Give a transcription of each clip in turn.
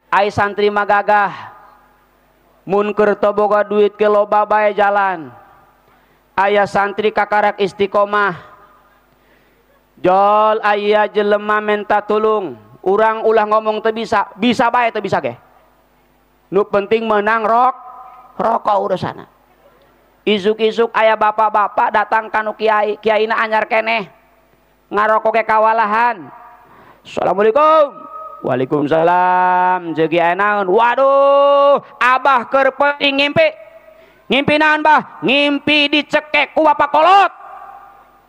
Ai santri mah gagah. Mun keur teu boga duit ke loba bae jalan. Aya santri kakarak istiqomah. Jol aya jelema menta tulung. Urang ulah ngomong teu bisa, bisa bae teu bisa ge. Nu penting menang rokok urusana. Isuk-isuk aya bapak-bapak datang kanu kiai, kiaina anyar keneh. Ngarokok ke kawalahan. Assalamualaikum. Waalaikumsalam. Jeung kiai naon? Waduh, abah keur penting ngimpi. Ngimpi naon bah? Ngimpi dicekek ku bapak kolot.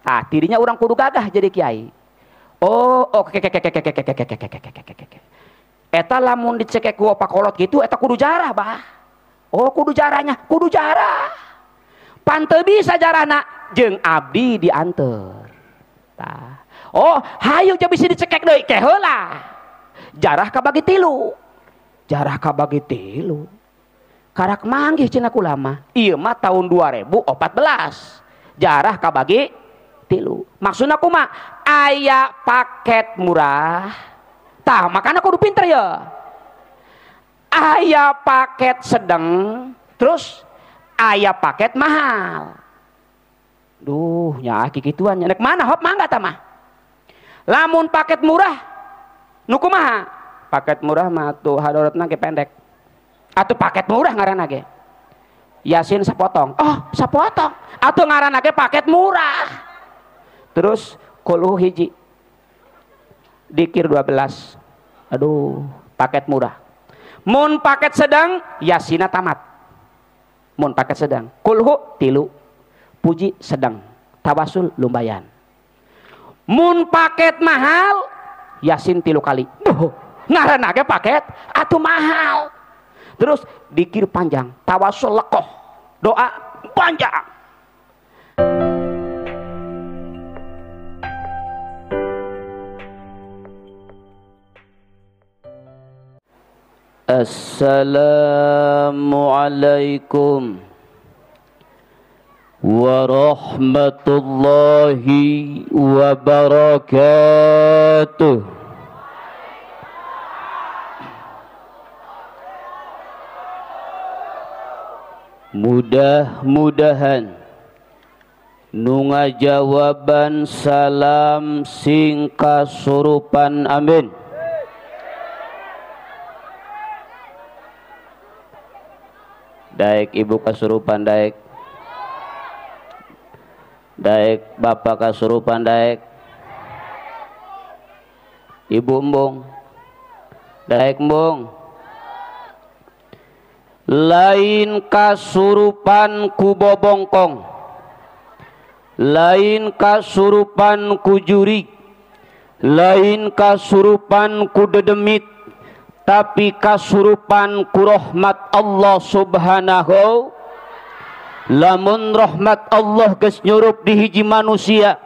Tah tidinya urang kudu gagah jadi kiai. Oh, oke oke. Eta lamun dicekek ku bapak kolot gitu eta kudu jarah bah. Oh, kudu jarahnya, kudu jarah. Pan teu bisa jarahna jeung abdi dianteur. Tah. Oh, hayu jeung bisi dicekek deui ke heula. Jarah kabagi tilu. Jarah kabagi tilu. Karak manggih cenah kulama. Ieu mah tahun 2014. Jarah kabagi tilu. Maksudna kumaha? Aya paket murah. Tah, makana kudu pinter ya. Aya paket sedang, terus aya paket mahal. Duh, nya kikituan nya. Nek mana hop mangga tah mah. Lamun paket murah nu kumaha? Paket murah mah tuh hadorotna ge pendek. Atuh paket murah ngaranna ge. Yasin sapotong. Oh, sapotong. Atuh ngaranna ge paket murah. Terus kulhu hiji. Dikir 12. Aduh, paket murah. Mun paket sedang yasina tamat. Mun paket sedang, kulhu tilu, puji sedang, tawasul lumayan. Mun paket mahal yasin tilu kali. Duh, ngaranna ge paket atuh mahal. Terus dikir panjang, tawasul lekoh, doa panjang. Assalamualaikum warahmatullahi wabarakatuh. Mudah-mudahan nu ngajawaban salam sing kasurupan, amin. Daek ibu kasurupan daek. Daek bapak kasurupan daek. Ibu embung. Daek embung. Lain kasurupan ku bobongkong. Lain kasurupan ku jurig. Lain kasurupan ku dedemit. Tapi kasurupan ku rahmat Allah subhanahu. Lamun rahmat Allah geus nyurup di hiji manusia,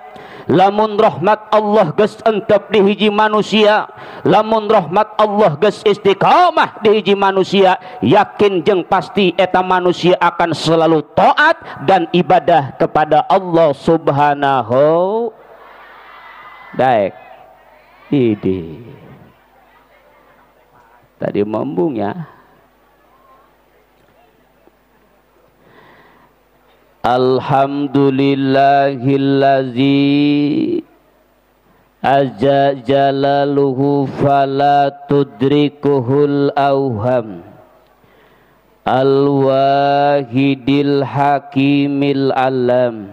lamun rahmat Allah geus entep di hiji manusia, lamun rahmat Allah geus istiqamah di hiji manusia, yakin jeung pasti eta manusia akan selalu taat dan ibadah kepada Allah subhanahu. Daek ide tadi membung ya. Alhamdulillahillazi azza jalaluhu fala tudrikuhul awham alwahidil hakimil alam.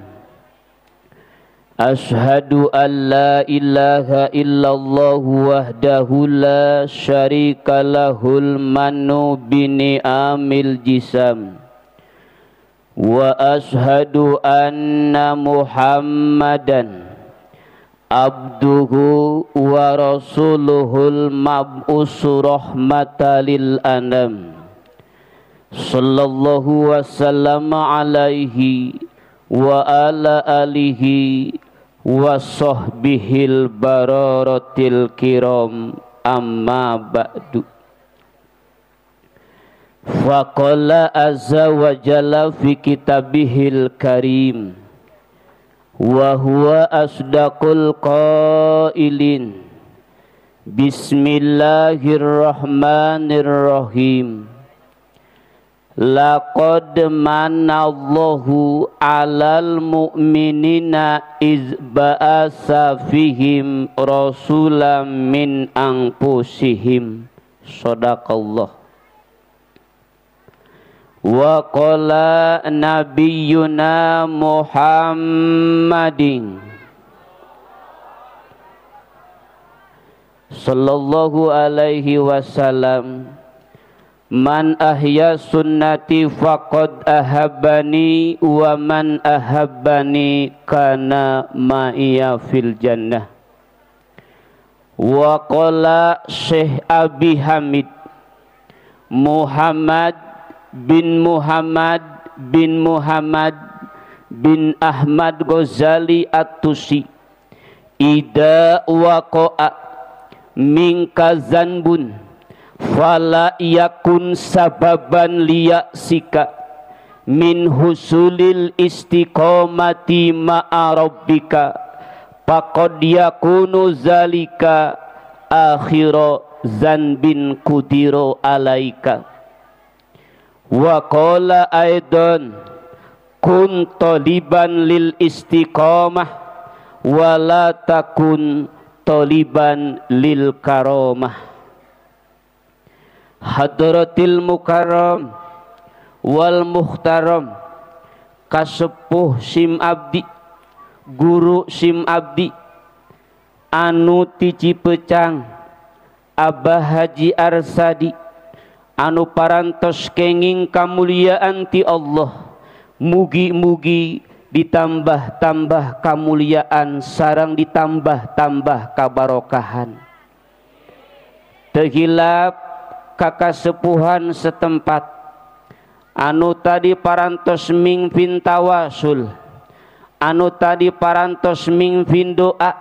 Ashhadu an la ilaha illallah wahdahu la syarika lahul manu bini'amil jisam. Wa ashhadu anna Muhammadan abduhu wa rasuluhul mab'usu rahmatalil anam. Sallallahu wasallama alaihi wa ala alihi wa sahbihil bararatil kiram, amma ba'du. Faqala azza wa jalla fi kitabihil karim wa huwa asdaqul qailin. Bismillahirrahmanirrahim. Laqad manallahu 'alal mu'minina iz ba'asa fihim rasulan min anfusihim. Shadaqallah. Wa qala nabiyyuna Muhammadin sallallahu alaihi wasallam, man ahya sunnati faqad ahabbani wa man ahabbani kana ma'iya fil jannah. Wa qala Syekh Abi Hamid Muhammad bin Muhammad bin Muhammad bin Ahmad Ghazali At-Tusi, ida waqa'a minka zanbun fala yakun sababan liya'sika min husulil istiqomati ma'a rabbika faqad yakunu zalika akhira zanbin kudiro alaika. Wa qala aidan kun taliban lil istiqomah wa la takun taliban lil karomah. Hadratil mukarram wal muhtaram, kasepuh sim abdi, guru sim abdi, anu ti Cipecang Abah Haji Arsadi, anu parantos kenging kamuliaan ti Allah, mugi-mugi ditambah-tambah kamuliaan sareng ditambah-tambah kabarokahan. Terhilap kakasepuhan setempat anu tadi parantos mingpin tawasul, anu tadi parantos mingpin doa,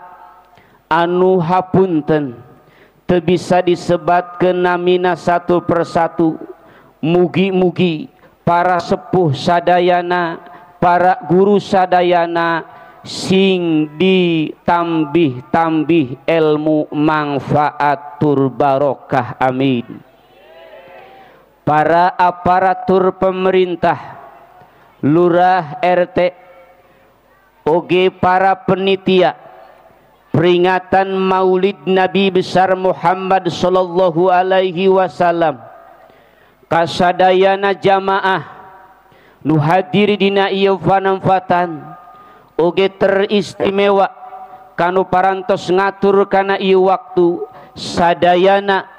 anu hapunten teu bisa disebatkeun namina satu persatu. Mugi-mugi para sepuh sadayana, para guru sadayana sing ditambih-tambih ilmu manfaat tur barokah, amin. Para aparatur pemerintah, lurah RT, oge para penitia peringatan Maulid Nabi besar Muhammad sallallahu alaihi wasallam, kasadayana jamaah nu hadiri dina ieu panempatan, oge teristimewa kanu parantos ngatur kana ieu waktu, sadayana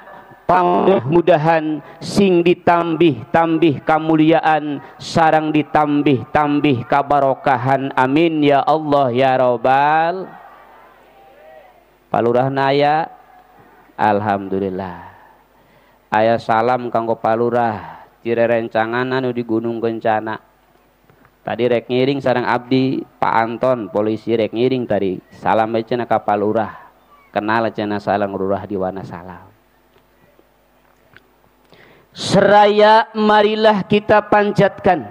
mudah-mudahan sing ditambih-tambih kamuliaan sareng ditambih-tambih kabarokahan, amin ya Allah ya robbal. Palurah naya, alhamdulillah. Aya salam kanggo palurah cirerencangan anu di Gunung Kencana. Tadi rek ngiring sareng abdi Pak Anton polisi rek ngiring tadi. Salam bae cenah ka palurah. Kenal cenah salam lurah di Wanasalam. Seraya marilah kita panjatkan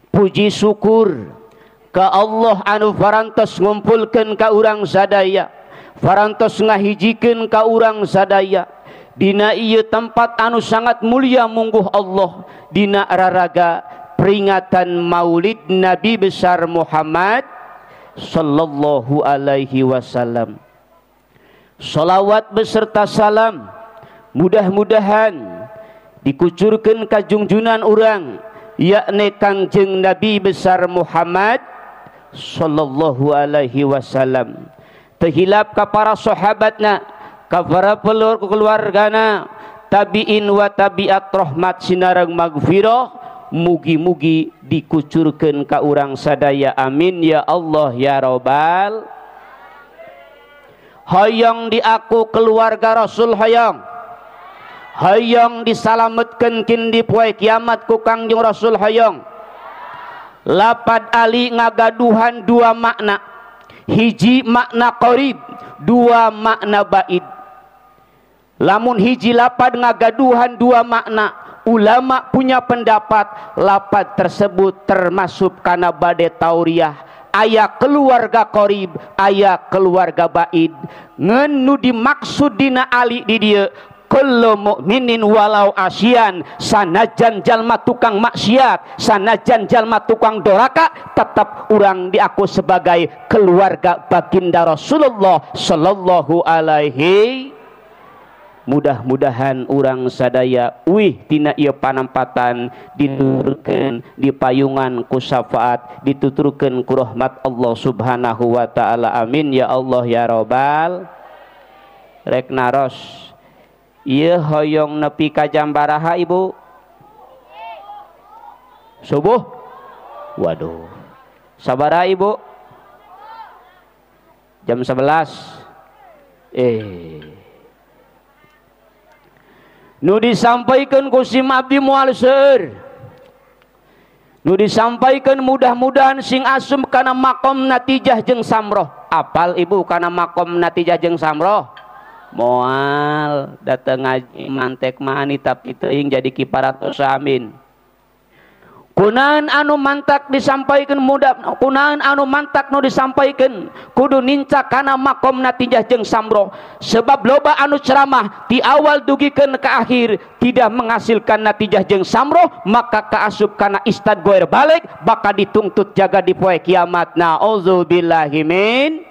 puji syukur ke Allah anu parantos ngumpulkeun ka urang sadaya, parantos ngahijikeun ka urang sadaya dina ieu tempat anu sangat mulia mungguh Allah, dina raraga peringatan Maulid Nabi besar Muhammad sallallahu alaihi wasallam. Salawat beserta salam mudah-mudahan dikucurkan kajungjunan urang yakni Kangjeng Nabi besar Muhammad sallallahu alaihi wasallam. Terhilap ka para sahabatna, ka para keluargana, tabiin wa tabiat rahmat sinareng magfirah, mugi-mugi dikucurkan ka urang sadaya, amin ya Allah ya robbal. Hayang diaku keluarga Rasul, hayang hayang disalametkeun kin di poe kiamat ku Kangjeng Rasul, hayang. Lapad ali ngagaduhan dua makna, hiji makna qarib, dua makna baid. Lamun hiji lapad ngagaduhan dua makna, ulama punya pendapat lapad tersebut termasuk kana bade tauriah Aya keluarga qarib, aya keluarga baid. Ngeun nu dimaksud dina ali di dieu kullu mukminin walau asyan, sanajan jalma tukang maksiat, sanajan jalma tukang doraka, tetap urang diaku sebagai keluarga baginda Rasulullah sallallahu alaihi. Mudah-mudahan urang sadaya uih tina ieu panampatan dituturkeun di payungan ku syafaat, dituturkeun ku rahmat Allah subhanahu wa taala. Amin ya Allah ya robbal. Rek naros ieu hoyong nepi ka jam baraha ibu? Subuh? Waduh. Sabaraha ibu? Jam 11. Nu disampaikan ku sim abdi moal seueur. Nu disampaikan mudah-mudahan sing asum kana makom natijah jeung samroh. Apal ibu kana makom natijah jeung samroh? Moal dateng ngaji mantek mani tapi teuing jadi kiparatos amin. Kunaon anu mantak disampaikan mudah, kunaon anu mantak nu disampaikan kudu nincak kana makom natijah jeung samroh. Sebab loba anu ceramah di awal dugikeun ka akhir tidak menghasilkan natijah jeung samroh, maka kaasup kana istad goer balik bakal dituntut jaga di poe kiamat. Nauzubillahi min.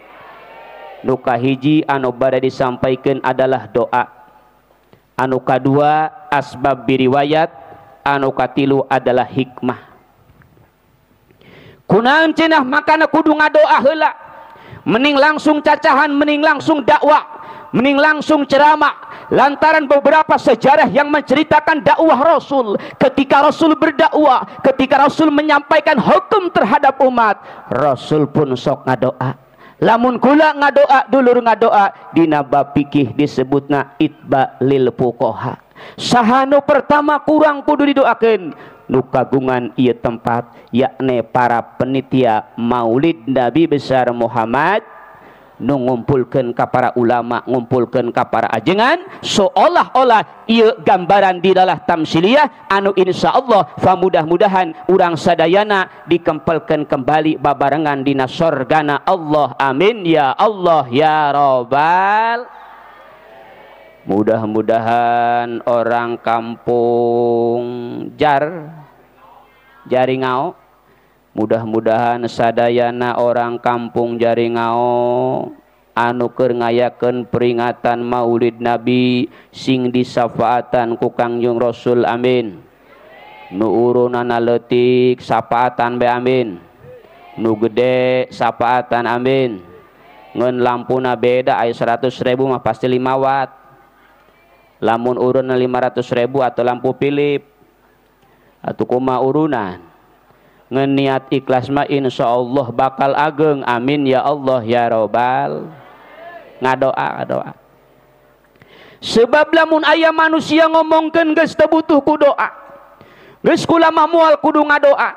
Nu kahiji anu bade disampaikan adalah doa. Anu kadua asbab biriwayat, anu katilu adalah hikmah. Kunaon cenah makana kudu ngadoa heula. Mending langsung cacahan, mending langsung dakwah, mending langsung ceramah. Lantaran beberapa sejarah yang menceritakan dakwah Rasul, ketika Rasul berdakwah, ketika Rasul menyampaikan hukum terhadap umat, Rasul pun sok ngadoa. Lamun kula ngadoa, dulur ngadoa, dina bab fikih disebutna itba lil fuqaha. Sahanu pertama kurang kudu didoakeun nu kagungan ieu tempat, yakni para penitia Maulid Nabi besar Muhammad, nu ngumpulkeun ka para ulama, ngumpulkeun ka para ajengan, seolah-olah ieu gambaran di dalah tamsiliyah anu insyaallah famudah-mudahan urang sadayana dikempelkeun kembali babarengan dina sorgana Allah. Amin ya Allah ya robbal. Mudah-mudahan orang kampung Jaringao, mudah-mudahan sadayana orang kampung Jaringao anu keur ngayakeun peringatan Maulid Nabi sing disafaatan ku Kangjeng Rasul. Amin. Nu urunana leutik safaatan be amin, nu gede safaatan amin. Ngeun lampuna beda aya 100.000 mah pasti 5 watt. Lamun urunna 500.000 atau lampu Philip atau kuma urunan. Ngeun niat ikhlas mah insyaallah bakal ageng. Amin ya Allah ya robbal. Ngadoa ngadoa. Sebab lamun aya manusia ngomongkeun geus teu butuh ku doa, geus kula mah moal kudu ngadoa,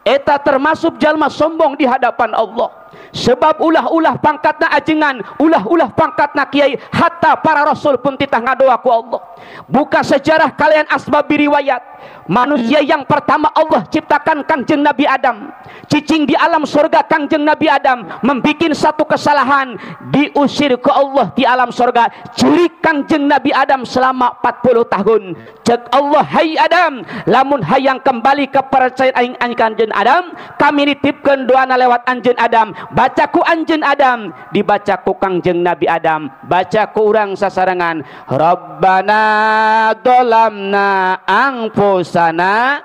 eta termasuk jalma sombong di hadapan Allah. Sebab ulah-ulah pangkatna ajengan, ulah-ulah pangkatna kiai, hatta para rasul pun titah ngadoa ku Allah. Buka sejarah kalian asbab riwayat. Manusia yang pertama Allah ciptakan Kangjeng Nabi Adam. Cicing di alam surga Kangjeng Nabi Adam membikin satu kesalahan, diusir ke Allah di alam surga. Cilik Kangjeng Nabi Adam selama 40 tahun. Cek Allah, hai Adam, lamun hayang kembali ke percayaan aing aing Kangjeng Adam, kami nitipkeun doana lewat anjeun Adam. Bacaku anjeun Adam, dibacaku Kangjeng Nabi Adam, bacaku urang sasarengan, Rabbana dolamna anfusana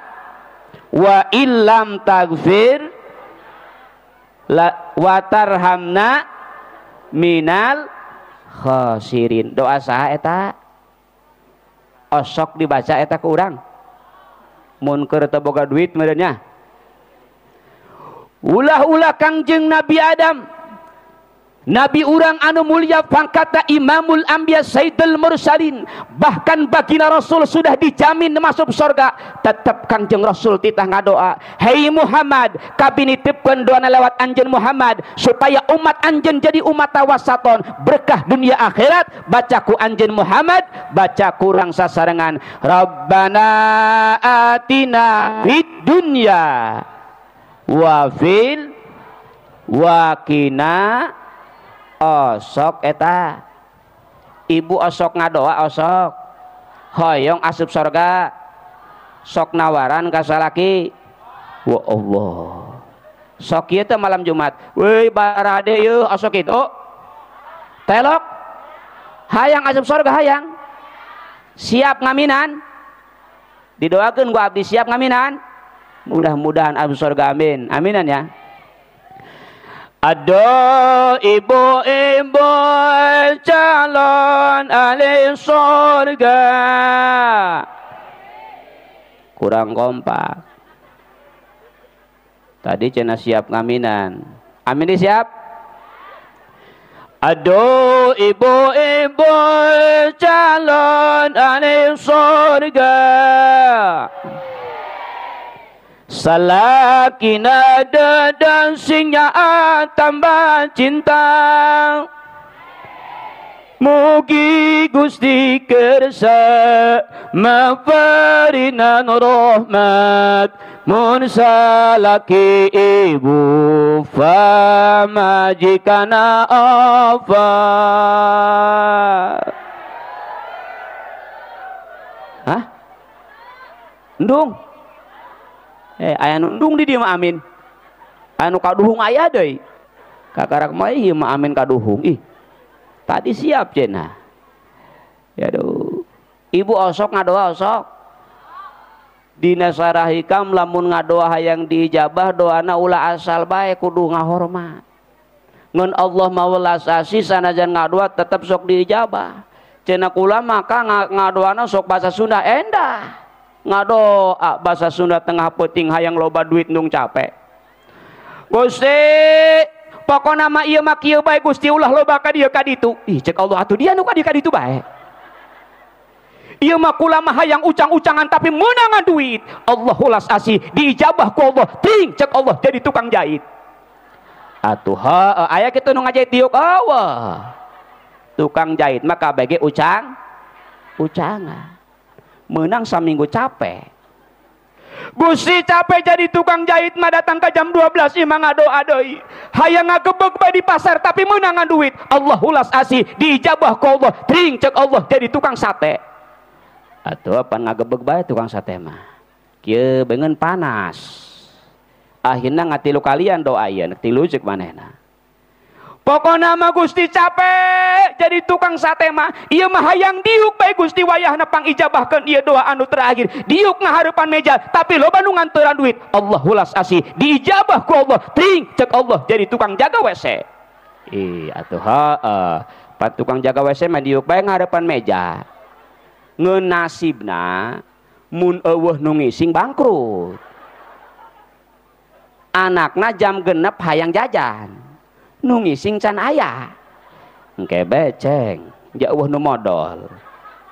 wa illam taghfir la wa tarhamna minal khasirin. Doa saha eta? Osok dibaca eta ku urang. Mun keur teu boga duit meureun. Ulah-ulah Kangjeng Nabi Adam, Nabi urang anu mulia pangkatna Imamul Anbiya Sayyidul Mursalin, bahkan baginda Rasul sudah dijamin masuk surga, tetap Kangjeng Rasul titah ngadoa, hei Muhammad, kami nitipkeun doana lewat anjeun Muhammad supaya umat anjeun jadi umat tawasaton, berkah dunia akhirat. Bacaku anjeun Muhammad, baca kurang sasarengan, Rabbana atina fid dunya wa fil Wakina osok eta. Ibu osok ngadoa osok. Hoyong asup sorga. Sok nawaran ka salaki. Wa Allah. Sok ieu teh malam Jumat. Weuy barade ieu osok kitu. Telok. Hayang asup sorga hayang. Siap ngaminan. Didoakeun ku abdi siap ngaminan. Mudah-mudahan asup sorga amin. Aminan ya. Aduh ibu-ibu calon ahli surga. Kurang kompak. Tadi cenah siap ngaminan. Amin di siap? Aduh ibu-ibu calon ahli surga. Salakina dan singnya tambah cinta. Mugi Gusti kersa mafarinan rahmat. Mun salaki ibu famajikana apa. Hah? Endung? Aya nu endung di dieu mah amin. Aya nu kaduhung aya deui. Kakarak mah ieu mah amin kaduhung. Ih. Tadi siap cenah. Ya aduh. Ibu osok ngadoa osok. Dina sarah hikam lamun ngadoa hayang diijabah doana ulah asal bae kudu ngahormat. Ngan Allah mawelas asih sanajan ngadoa tetep sok diijabah. Cenah kula maka ngadoana sok bahasa Sunda endah. Ngadoa bahasa Sunda tengah peuting hayang loba duit nung capek. Gusti pokona mah ieu mah kieu bae Gusti ulah loba ka dieu ka ditu. Ih cek Allah atuh dia nu ka dieu ka ditu bae. Ieu mah kula mah hayang ucang-ucangan tapi meunangan duit. Allah ulas asih diijabah ku Allah. Ting cek Allah jadi tukang jahit. Atuh heuh aya kitu nu ngajahit diuk eueuh. Tukang jahit mah kabeh ucang ucangan. Menang saminggu capek. Gusti capek jadi tukang jahit mah datang ke jam 12 imah ngadoa deui. Hayang ngagebeg bae di pasar tapi meunangan duit. Allah ulas asih diijabah ku Allah. Tring cek Allah jadi tukang sate. Atuh pan ngagebeg bae tukang sate mah. Kieu beungeun panas. Akhirna ngatilu kalian doa ieu, tilu cek manehna. Pokona mah Gusti capek jadi tukang sate mah. Ieu mah hayang diuk bae Gusti wayahna pangijabahkeun ieu doa anu terakhir. Diuk ngahareupan meja tapi loba nu nganteran duit. Allah ulas asih diijabah ku Allah. Ting cek Allah jadi tukang jaga WC. Ih atuh heuh. Pan tukang jaga WC mah diuk bae ngahareupan meja. Ngeun nasibna mun eueuh nu ngising bangkrut. Anakna jam 6 hayang jajan. Nu ngising can aya. Engke beceng, jauh nu modal.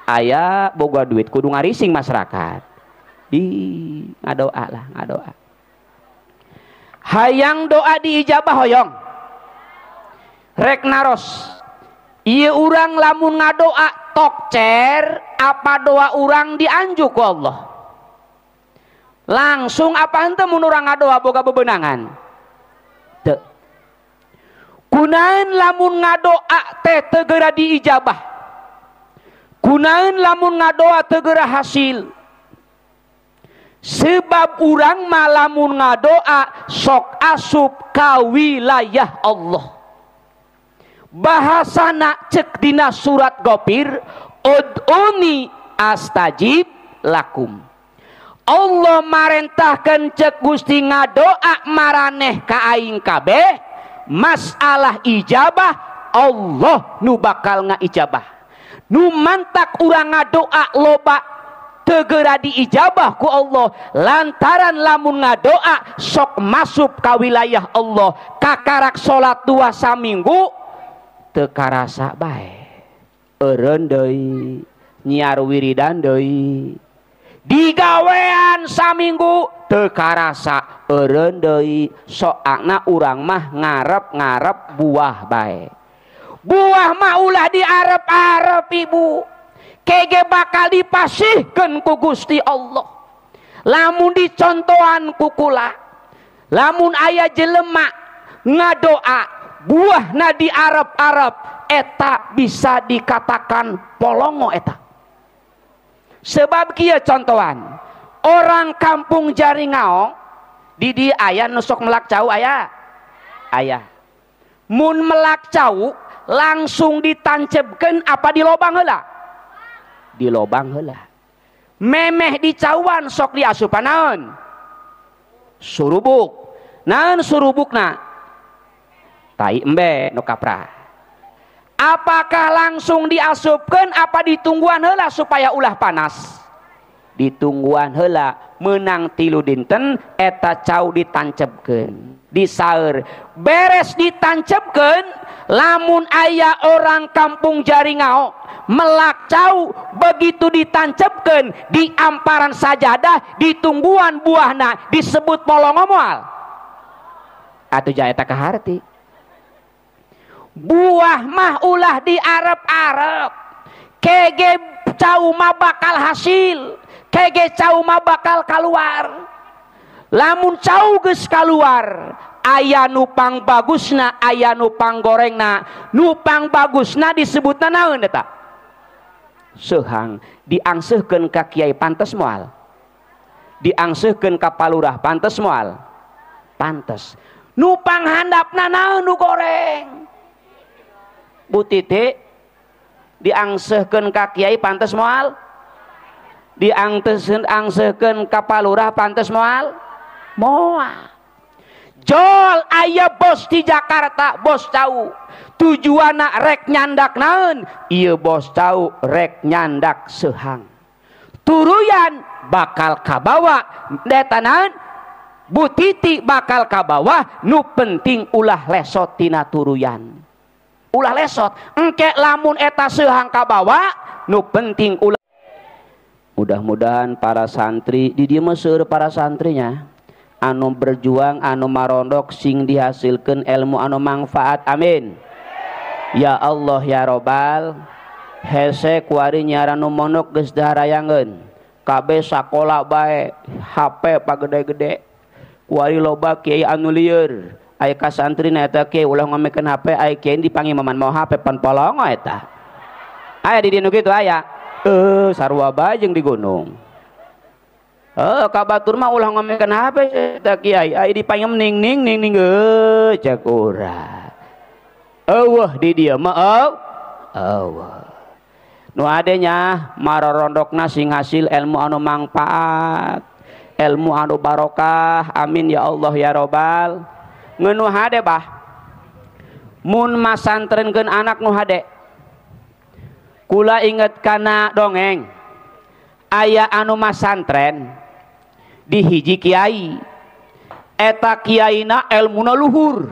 Aya boga duit kudu ngarising masyarakat. Ih, ngadoa lah, ngadoa. Hayang doa diijabah hoyong. Rek naros. Ieu urang lamun ngadoa tokcer, apa doa urang dianjuk ku Allah. Langsung apa henteu mun urang ngadoa boga bebenangan? Teu. Kunaon lamun ngadoa teh tegera diijabah. Kunaon lamun ngadoa tegera hasil. Sebab urang mah lamun ngadoa sok asup ka wilayah Allah. Bahasana cek dina surat Ghafir, ud'uni astajib lakum. Allah marentahkeun cek Gusti ngadoa maraneh ka aing kabeh. Masalah ijabah Allah nu bakal ngaijabah. Nu mantak urang ngadoa loba tegera diijabah ku Allah lantaran lamun ngadoa sok masuk ka wilayah Allah. Kakarak salat dua saminggu teu karasa bae. Eureun deui, nyiar wiridan deui. Digawean saminggu teu karasa eureun deui. Soalna urang mah ngarep-ngarep buah bae. Buah mah ulah diarep-arep ibu. Kege bakal dipasihkeun ku Gusti Allah. Lamun dicontohan ku kula, lamun aya jelema Ngadoa buahna di Arab-Arab eta bisa dikatakan polongo eta. Sebab kieu contohan, orang kampung Jaringaong di dieu aya nu sok melak cau aya. Aya. Mun melak cau langsung ditancebkeun apa di lobang heula? Di lobang heula. Memeh dicauan sok diasupan naon? Surubuk. Naon surubukna? Tai embe nu kapra. Apakah langsung diasupkeun apa ditungguan heula supaya ulah panas? Ditungguan heula, menang 3 dinten eta cau ditancebkeun, disaeur. Beres ditancebkeun, lamun aya orang kampung Jaringao melak cau begitu ditancebkeun di amparan sajadah ditungguan buahna disebut polongo moal. Atuh ja eta kaharti. Buah mah ulah di Arab-Arab. Kege cau mah bakal hasil, kege cau mah bakal keluar. Lamun cau geus kaluar, aya nu pang bagusna, aya nu pang gorengna. Nu pang bagusna disebutna naon eta? Seuhang. Diangseuhkeun ka kiai pantes moal? Diangseuhkeun ka palurah pantes moal? Pantes. Nu pang handapna naon nu goreng? Bu Titi diangseuhkeun ka kiai pantes moal? Diangseuhkeun ka palurah pantes moal? Moal. Jol aya bos di Jakarta, bos cau. Tujuanna rek nyandak naon? Ieu bos cau rek nyandak seuhang. Turuyan bakal kabawa eta naon? Bu Titi bakal kabawa, nu penting ulah lesot tina turuyan. Ulah lesot, engke lamun eta seuhang kabawa, nu penting ulah. Mudah-mudahan para santri di dieu mah seueur para santrinya anu berjuang, anu marondok sing dihasilkeun ilmu anu manfaat, amin. Ya Allah ya Robbal. Hese kuari nyaran nu mondok geus daharayangeun. Kabeh sakola bae, HP pagede-gede. Kuari loba kiai anu lieur. Aya ka santri na eta kiai ulah ngomekeun HP, aya kiai dipangimaman mau HP pan polongo eta. Aya di dieu nu kitu aya. Sarua bae jeung di gunung. Ka batur mah ulah ngomekeun HP eta kiai, aya dipangim ning ning ning ning cek urang. Eueuh di dieu mah eueuh. Nu adenya marorondokna sing hasil ilmu anu mangpaat, ilmu anu barokah, amin ya Allah ya Robbal. Ngeunu hade bah, mun masantrenkeun anak nu hade. Kula inget kana dongeng, aya anu masantren di hiji kiai, eta kiaina elmuna luhur,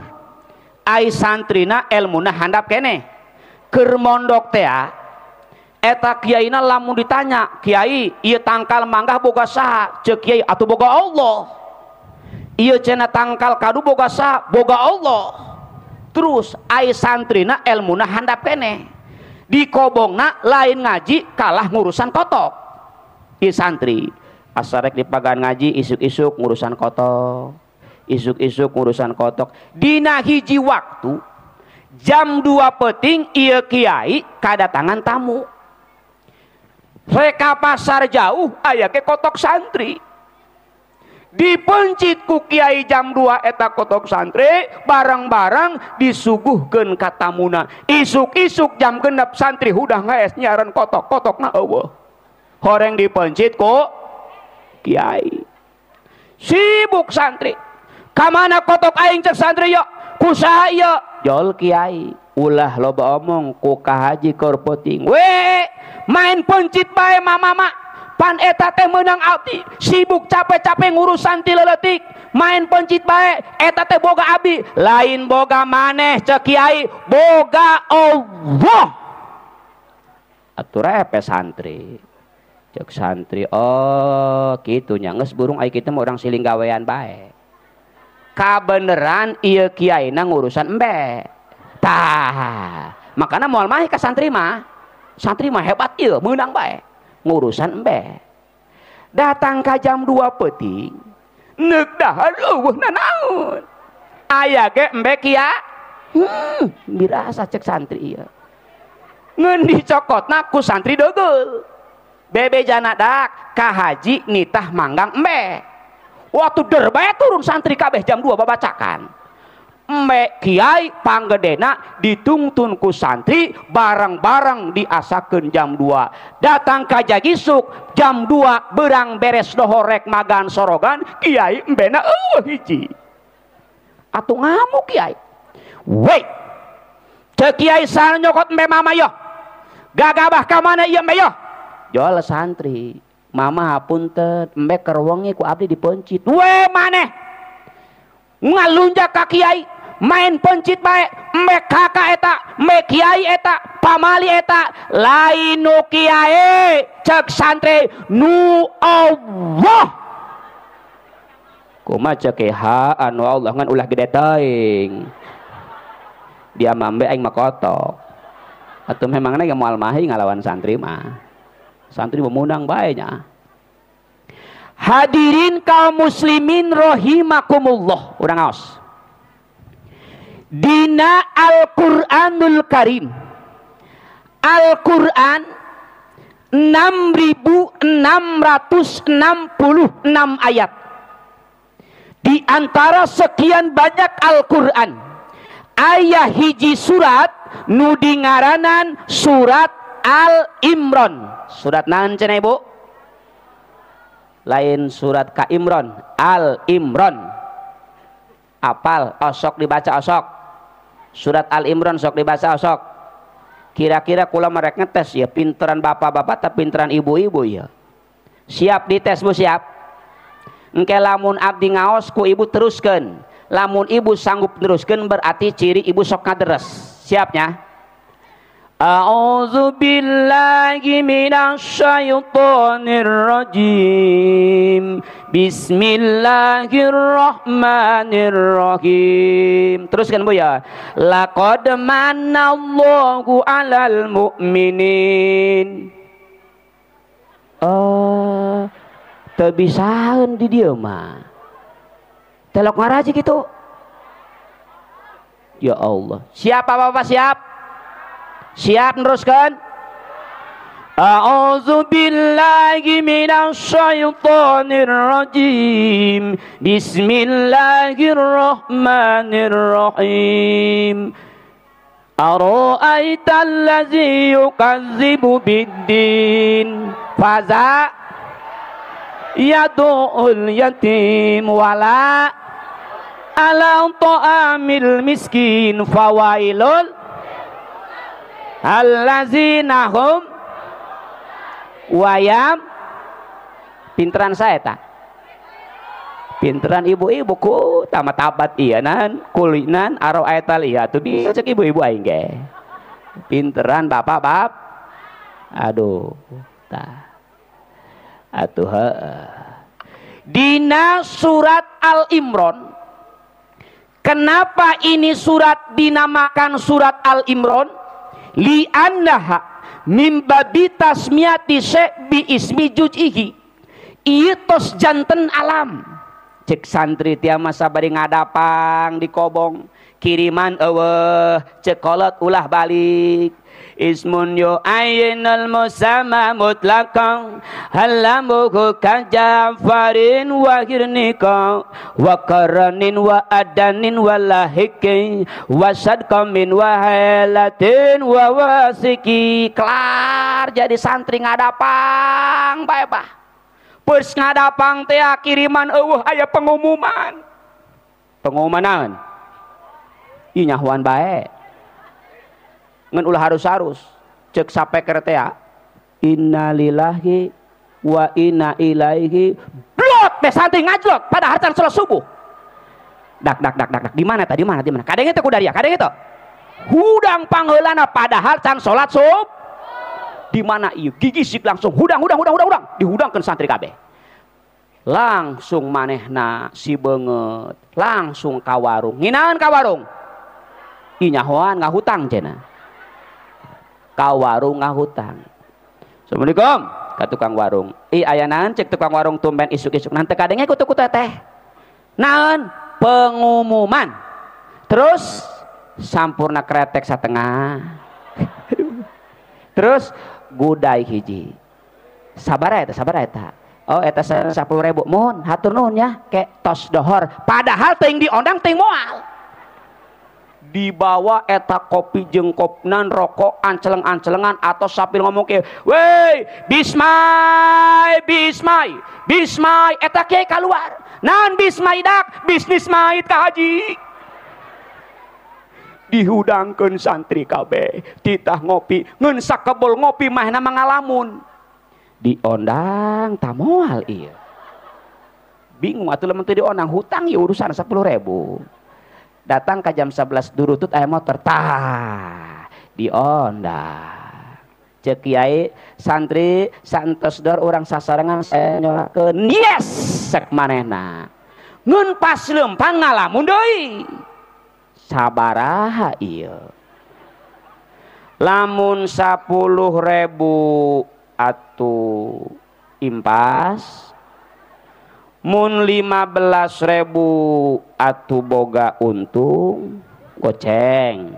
ai santrina elmuna handap keneh. Keur mondok tea, eta kiaina lamun ditanya, kiai ieu tangkal manggah boga saha? Ceuk kiai atuh boga Allah. Ieu cenah tangkal kadu boga saha? Boga Allah. Terus ai santrina elmuna handap keneh. Dikobongna lain ngaji kalah ngurusan kotok. Ieu santri asa rek dipagan ngaji isuk-isuk ngurusan kotok, isuk-isuk ngurusan kotok. Dina hiji waktu jam 2 peting ieu kiai kadatangan tamu. Reka pasar jauh aya ke kotok santri. Dipencit ku kiai jam 2 eta kotok santri, barang-barang disuguhkeun ka tamuna. Isuk-isuk jam 6 santri hudah ngaes nyaran kotok, kotokna eueuh. Horeng dipencit ku kiai. Sibuk santri. Kamana kotok aing cek santri yo? Ku saha ieu? Jol kiai. Ulah loba omong ku ka haji keur peuting. We, main pencit bae mama-mama. Pan eta teh meunang abdi, sibuk capek-capek ngurusan ti leuletik, main pencit bae, eta teh boga abdi, lain boga maneh cek kiai, boga Allah. Atuh repe santri. Cek santri, oh kitu nya geus burung ai kitu mah urang siling gawean bae. Kabeneran ieu kiaina ngurusan embe. Tah, makana moal mah ka santri mah. Santri mah hebat ieu meunang bae. Ngurusan embe. Datang ka jam 2 peuting, neuk dahar eueuh nanaon. Aya ge embe kia. Birasa cek santri ieu. Ngeun dicokotna ku santri deugeul. Bebejana dak ka haji nitah manggang embe. Waktu derbae turun santri kabeh jam 2 babacakan. Embe kiai panggedena ditungtun ku santri bareng-bareng diasakeun jam 2. Datang ka jagisuk jam 2 berang beres dohorek magan sorogan kiai embena eueuh hiji. Atuh ngamuk kiai. Wei. Cek kiai sana nyokot embe mama yoh. Gagabah ka mana ieu embe yoh? Jol santri. Mama hapunten embe keur wengi ku abdi dipencit. We maneh. Ngalunjak ka kiai main pencit bae embe kakak eta embe kiai eta pamali eta lain nu kiai cek santri nu Allah kumaha cek ha anu Allah ngan ulah gede teuing dia mambe aing mah kotok atuh memangna ge moal mahi ngalawan santri mah santri memunang bae nya. Hadirin kaum muslimin rahimakumullah, urang ngaos. Dina Al-Qur'anul Karim. Al-Qur'an 6.666 ayat. Di antara sekian banyak Al-Qur'an, aya hiji surat nu dingaranan surat Al-Imran. Surat naon cenah Ibu? Lain surat Ka Imron, Al Imron. Apal osok dibaca osok. Surat Al Imron sok dibaca osok. Kira-kira kula merek ngetes ya pinteran bapak-bapak tapi pinteran ibu-ibu ya. Siap dites Bu, siap. Engke lamun abdi ngaos ku ibu teruskeun. Lamun ibu sanggup teruskeun berarti ciri ibu sok ngaderes. Siapnya? A'udzu billahi minasyaitonir rajim. Bismillahirrahmanirrahim. Teruskan Bu ya. Laqad manallahu 'alal mu'minin. Oh, teu bisaeun di dieu mah. Telok ngaraji kitu. Ya Allah. Siap Bapak-bapak siap? Siap neruskan? A'udzu billahi minasyaitonir rajim. Bismillahirrahmanirrahim. Ara'aital ladzi yukadzibu biddin faza yad'ul yatim wala ala ta'amil miskin fawailul allazina hum wayam. Pinteran saya tak? Pinteran ibu-ibu ku tamat tabat iya nan kulinan aro ayatal iya tuh bisa cek ibu-ibu aing ge. Pinteran bapak bap. Aduh tah. Atuh heeh. Dina surat Al-Imran. Kenapa ini surat dinamakan surat Al-Imran? Li'annaha mim babi tasmiyati syai' bi ismi juz'ihi. Ieu tos janten alam. Cek santri tia masa bari ngadapang di kobong kiriman eueuh cek kolot ulah balik. Ismun yu ayyinal musama mutlaqan halamuhu kajafarin wa hirnika wa karanin wa adanin wa lahikin wa sadqamin wa halatin wa wasiki. Kelar jadi santri ngadapang bae bah. Pers ngadapang teh kiriman eueuh aya pengumuman. Pengumuman naon? Ih nyahoan bae. Ngan ulah harus-harus cek sapeker teh innalillahi wa inna ilaihi blot teh santri ngajlot pada hartan salat subuh. Dak dak dak dak dak di mana tadi, di mana di mana kadang itu kudaria kadang itu hudang pangheulana padahal can salat subuh. Di mana ieu gigisik langsung hudang hudang hudang hudang hudang dihudangkeun santri kabeh. Langsung manehna si beungeut langsung ka warung. Nginaeun ka warung? Ih nyahoan ngahutang cenah. Ka warung ngahutang. Assalamualaikum ka tukang warung. Ih aya naon cek tukang warung tumben isuk-isuk. Nanti kadenge kutu-kutu teh. Naon? Pengumuman. Terus sampurna kretek satengah. Terus gudai hiji. Sabar eta, sabar eta. Oh eta 10.000 mohon hatur nuhun ya ke tos dohor. Padahal teuing diondang teuing moal. Dibawa eta kopi jeung kopnan rokok anceleng-ancelengan atau sapil ngomong ke, "Weh, bismai, bismai, bismai," eta kiai keluar. Naon bismai dak, bisnis mait ka haji. Dihudangkeun santri kabeh, titah ngopi, ngeun sakebol ngopi mahna mangalamun. Diondang ta moal ieu. Bingung atuh lamun teu diondang hutang ieu urusan 10.000. Datang ke jam 11 durutut aya motor tah diondang. Cek kiai santri santos dor urang sasarengan saya nyolakeun yes sek manehna. Ngeun pas leumpang ngalamun deui. Sabaraha ieu? Lamun 10.000 atuh impas, mun 15.000 atuh boga untung goceng,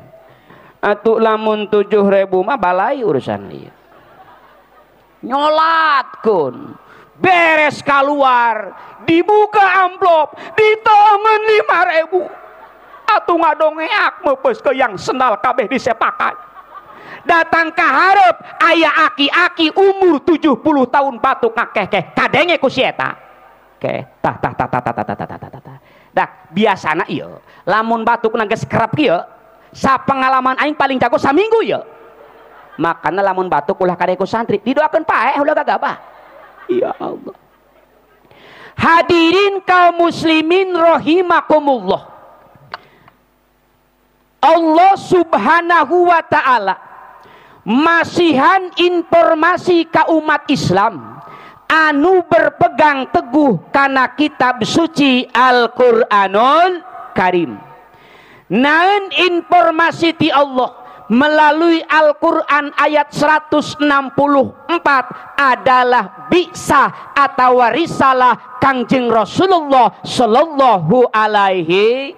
atuh lamun 7.000 mah balai urusan ieu. Nyolatkeun beres keluar dibuka amplop ditongen 5.000 atuh ngadongeak meupeus ke yang sendal kabeh disepakan. Datang ka hareup aya aki-aki umur 70 tahun batuk ngakeh-keh kadenge ku si eta. Oke, tah tah tah tah tah tah tah tah tah. Dak biasana ieu lamun batukna geus kerep kieu, sapengalaman aing paling jago saminggu ieu. Makana lamun batuk ulah kade ku santri, didoakeun paeh ulah gagabah. Ya Allah. Hadirin kaum muslimin rahimakumullah. Allah Subhanahu wa taala masihan informasi ka umat Islam anu berpegang teguh kana kitab suci Al-Qur'anul Karim. Naon informasi ti Allah melalui Al-Qur'an ayat 164 adalah bisa atau risalah Kangjeng Rasulullah sallallahu alaihi.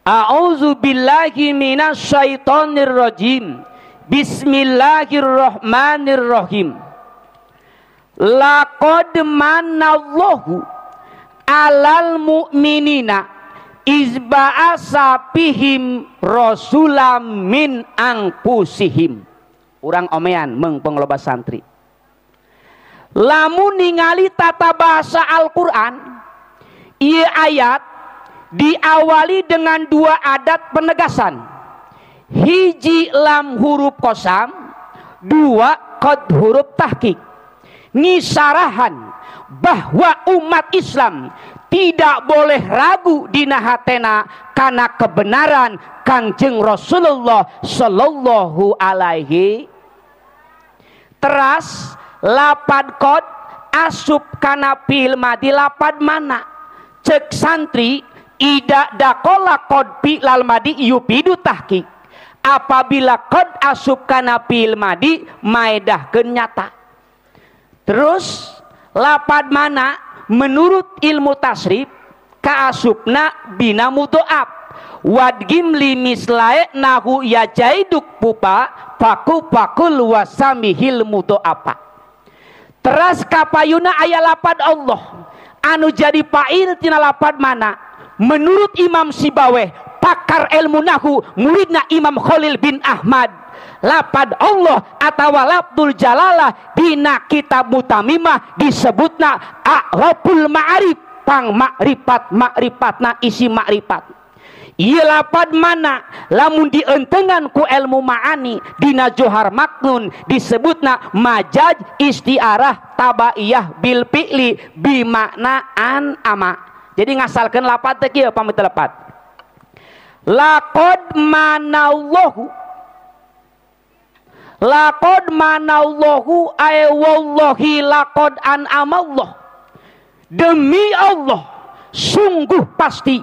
A'udzu billahi minasyaitonir rajim. Bismillahirrahmanirrahim. Laqad manallahu alal mu'minina izba'asa fihim rasulam min anfusihim. Urang omean mengpeng loba santri. Lamun ningali tata bahasa Al-Qur'an, ieu ayat diawali dengan dua adat penegasan. Hiji lam huruf kosam, dua qad huruf tahqiq. Ngisarahan bahwa umat Islam tidak boleh ragu dina hatena karena kebenaran Kangjeng Rasulullah sallallahu alaihi. Teras lapad qad asup kana fi'il madi lapad mana? Cek santri ida dakola qad fi'lal madi yupidu tahqiq. Apabila qad asup kana fi'il madi maedahkeun nyata. Terus lapad mana menurut ilmu tasrif kaasupna bina mudhoaf wadgim limislae nahu ya jaiduk pupa paku pakul wasamihil mudhoafa. Teras kapayuna aya lapad Allah anu jadi fa'il tina lapad mana menurut Imam Sibaweh pakar ilmu nahu muridna Imam Khalil bin Ahmad, lapad Allah atau lafdzul jalalah dina kitab Mutamimah disebutna a'raful ma'arif, pang makrifat makrifatna isi makrifat. Ieu lapad mana lamun dientengan ku ilmu ma'ani dina Johar Maknun disebutna majaz istiarah tabaiyah bil fi'li bimakna an ama. Jadi ngasalkeun lapad teh kieu pamit lepat. Laqad manallahu, laqad manallahu ay wallahi laqad an'amallah. Demi Allah, sungguh pasti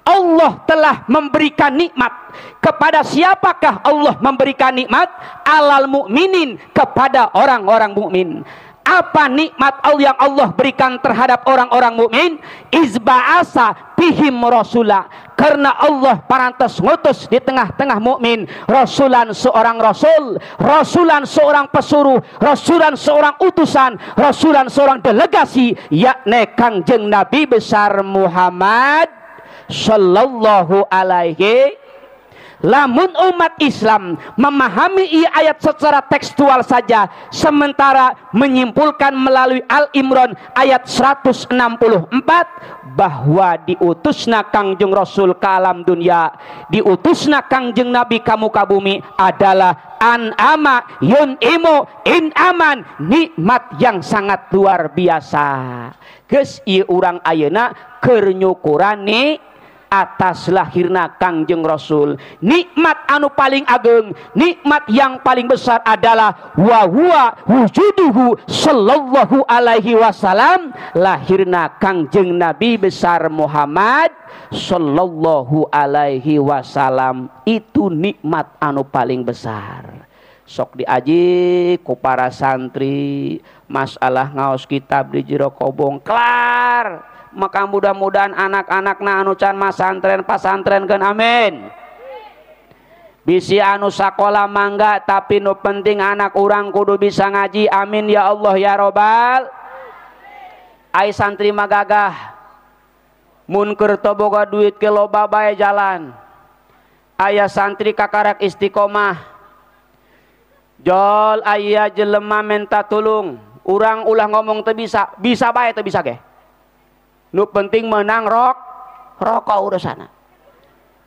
Allah telah memberikan nikmat. Kepada siapakah Allah memberikan nikmat? Alal mukminin, kepada orang-orang mukmin. Apa nikmat Allah yang Allah berikan terhadap orang-orang mukmin? Izba'asa fihim rasula, karena Allah parantos ngutus di tengah-tengah mukmin rasulan seorang rasul, rasulan seorang pesuruh, rasulan seorang utusan, rasulan seorang delegasi, yakni Kangjeng Nabi besar Muhammad sallallahu alaihi. Lamun umat Islam memahami ayat secara tekstual saja, sementara menyimpulkan melalui Al-Imran ayat 164 bahwa diutusna Kangjeng Rasul ke alam dunia, diutusna Kangjeng Nabi ka muka bumi adalah an'ama yun'imu in'aman, nikmat yang sangat luar biasa. Geus ieu urang ayeuna keur nyukuran atas lahirna Kangjeng Rasul. Nikmat anu paling ageng, nikmat yang paling besar adalah wa huwa wujuduhu sallallahu alaihi wasallam, lahirna Kangjeng Nabi besar Muhammad sallallahu alaihi wasallam. Itu nikmat anu paling besar. Sok diaji ku para santri masalah ngaos kitab di jero kobong kelar. Maka mudah-mudahan anak-anakna anu can masantren pasantrenkeun, amin. Bisi anu sakola mangga, tapi nu penting anak urang kudu bisa ngaji, amin ya Allah ya robbal. Ai santri mah gagah, mun keur teu boga duit ke loba bae jalan. Aya santri kakarak istiqomah, jol aya jelema menta tulung, urang ulah ngomong teu bisa, bisa bae teu bisa ge. Nu penting menang rokok urusana.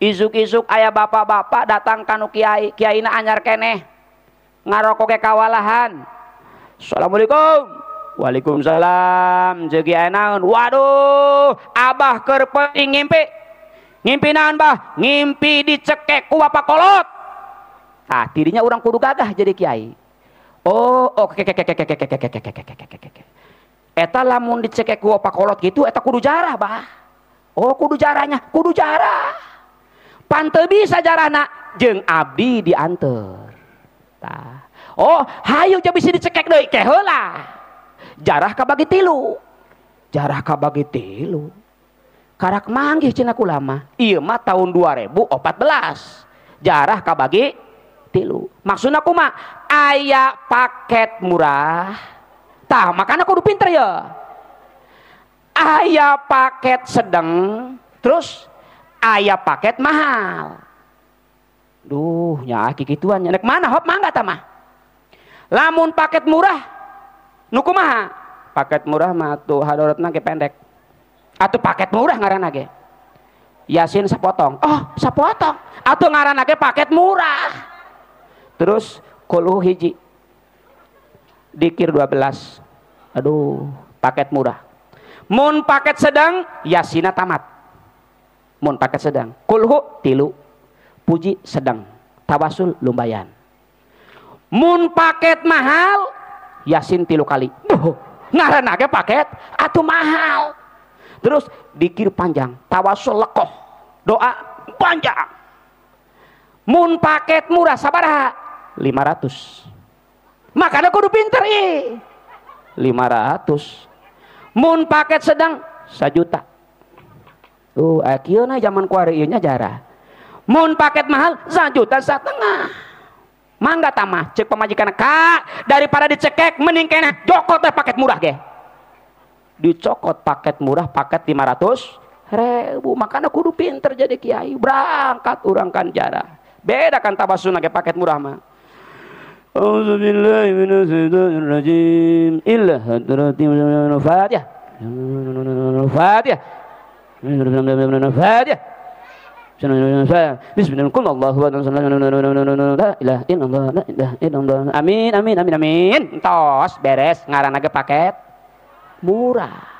Isuk-isuk aya bapak-bapak datang kanu kiai, kiaina anyar keneh ngarokok ke kawalahan. Assalamualaikum. Waalaikumsalam. Jeung kiai naon? Waduh, abah keur penting ngimpi. Ngimpi naon bah? Ngimpi dicekek ku bapak kolot. Tah tidinya urang kudu gagah jadi kiai. Oh, oke oke oke oke oke oke oke. Eta lamun dicekek ku bapak kolot gitu, eta kudu jarah bah. Oh, kudu jarahnya, kudu jarah. Pan teu bisa jarahna jeung abdi dianteur. Tah. Oh, hayu jeung bisi dicekek deui ke heula. Jarah kabagi tilu. Jarah kabagi tilu. Karak manggih cenah kulama. Ieu mah tahun 2014. Jarah kabagi tilu. Maksudna kumaha? Aya paket murah. Tah, makanya kudu pinter ya. Aya paket sedang, terus aya paket mahal. Duh, nya kikituan nya. Nek mana hop mangga tah mah. Lamun paket murah nu kumaha? Paket murah mah tuh hadoratna ge pendek. Atuh paket murah ngaranna ge. Yasin sapotong. Oh, sapotong. Atuh ngaranna ge paket murah. Terus kulhu hiji. Dikir 12. Aduh, paket murah. Mun paket sedang, yasina tamat. Mun paket sedang, kulhu tilu, puji sedang, tawasul lumayan. Mun paket mahal, yasin 3 kali. Duh, ngaranna ge paket atuh mahal. Terus dikir panjang, tawasul lekoh, doa panjang. Mun paket murah sabaraha? 500. Makanya kudu pinter ih. 500. Mun paket sedang 1 juta. Kieu na zaman kuari ieu nya jarah. Mun paket mahal 1,5 juta. Mangga tamah cek pamajikan kak, daripada dicekek mending keneh jokot teh paket murah ge. Dicokot paket murah paket 500.000. Makanya kudu pinter jadi kiai. Berangkat urang kan jarah. Beda kan tabasuna ge paket murah mah. A'udzubillahi minasyaitonirrajim. Illa hadrati Fatihah. Fatihah. Fatihah. Bismillahirrahmanirrahim. Amin amin amin amin. Tos beres ngaranna ge paket murah.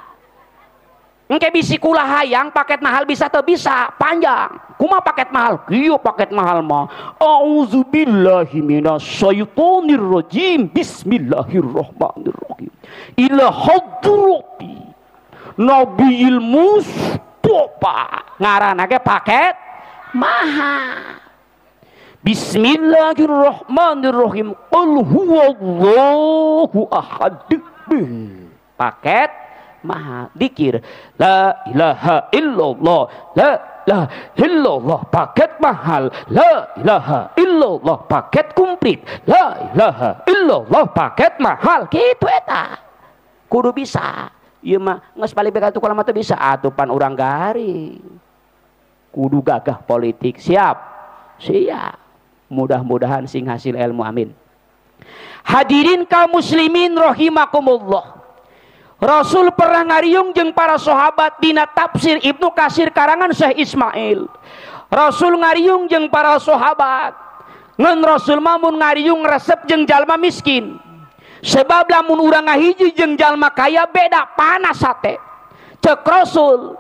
Engke bisi kula hayang paket mahal bisa teu bisa panjang. Kumaha paket mahal? Kieu paket mahal mah. Auzubillahi minasyaitonirrajim. Bismillahirrahmanirrahim. Ila hadrati Nabiyil Mustafa. Ngaranna ge paket mahal. Bismillahirrahmanirrahim. Qul huwallahu ahad. Paket mahal. Dikir la ilaha illallah, la ilaha illallah paket mahal, la ilaha illallah paket komplit, la ilaha illallah paket mahal. Kitu eta kudu bisa. Ieu mah geus balik begal tuh mah teu bisa atuh pan urang garing. Kudu gagah politik. Siap? Siap. Mudah-mudahan sing hasil ilmu, amin. Hadirin kaum muslimin rahimakumullah. Rasul pernah ngariung jeung para sahabat dina tafsir Ibnu Katsir karangan Syekh Ismail. Rasul ngariung jeung para sahabat. Ngan Rasul mah mun ngariung resep jeung jalma miskin. Sebab lamun urang ngahiji jeung jalma kaya beda panas hate. Cek Rasul,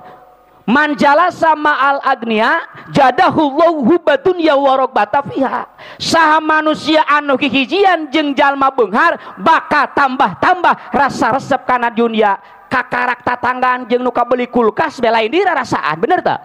man jalasa ma'al agnia jadahullahu hubbadunya wa ragbata fiha. Saha manusia anu hihijian jeung jalma beunghar bakal tambah-tambah rasa resep kana dunia. Kakarak tatanggaan jeung nu kabeli kulkas belain dirarasaan, bener teu?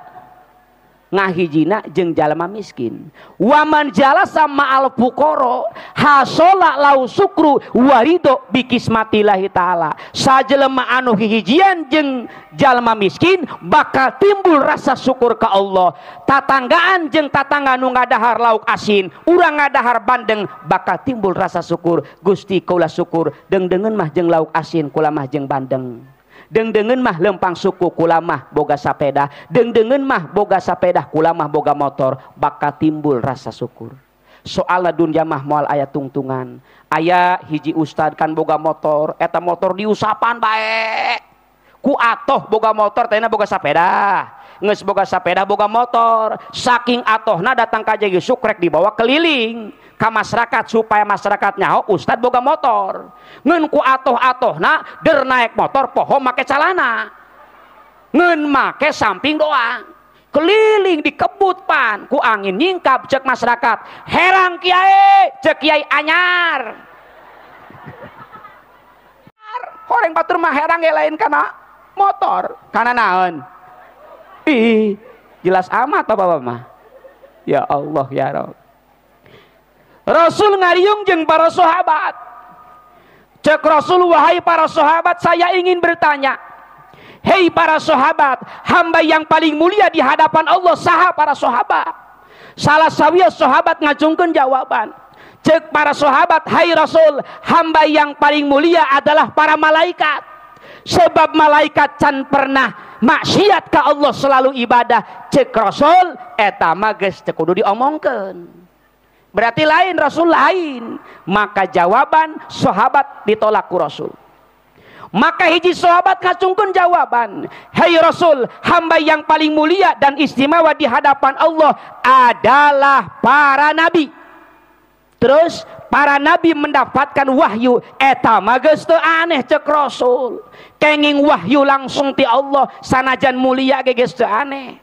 Ngahijina jeung jalma miskin. Waman jalasa ma'al fuqara hasola lau sukru warido bikismatillahi ta'ala. Sajelema anu hihijian jeung jalma miskin bakal timbul rasa syukur ka Allah. Tatanggaan jeung tatangga nu ngadahar lauk asin, urang ngadahar bandeng bakal timbul rasa syukur. Gusti kaula syukur deung-deungeun mah jeung lauk asin, kula mah jeung bandeng. Deung-deungeun mah lempang suku kula mah boga sapeda, deung-deungeun mah boga sapeda kula mah boga motor, bakal timbul rasa syukur. Soalna dunia mah moal aya tungtungan. Aya hiji ustad kan boga motor, eta motor diusapan bae. Ku atoh boga motor teh boga sapeda, geus boga sapeda boga motor. Saking atohna datang ka Yesus rek dibawa keliling ka masyarakat supaya masyarakat nyaho ustad boga motor. Ngeun ku atoh-atohna der naik motor poho make calana, ngeun make samping doang, keliling dikebut pan ku angin nyingkap. Cek masyarakat, herang kiai, cek kiai anyar. Horeng batur mah herang ge lain kana motor, kana naon? Ih, jelas amat bapak mah. Ya Allah ya Rabb. Rasul ngariung jeung para sahabat. Cek Rasul, wahai para sahabat, saya ingin bertanya. Hei para sahabat, hamba yang paling mulia di hadapan Allah saha para sahabat? Salah sawiya sahabat ngajungkeun jawaban. Cek para sahabat, hai Rasul, hamba yang paling mulia adalah para malaikat. Sebab malaikat can pernah maksiat ka Allah, selalu ibadah. Cek Rasul, eta mah geus teu kudu diomongkeun. Berarti lain Rasul lain. Maka jawaban sahabat ditolak ku Rasul. Maka hiji sahabat ngacungkeun jawaban, hei Rasul, hamba yang paling mulia dan istimewa di hadapan Allah adalah para nabi. Terus para nabi mendapatkan wahyu, eta mah geus teu aneh cek Rasul. Kenging wahyu langsung ti Allah sanajan mulia ge geus teu aneh.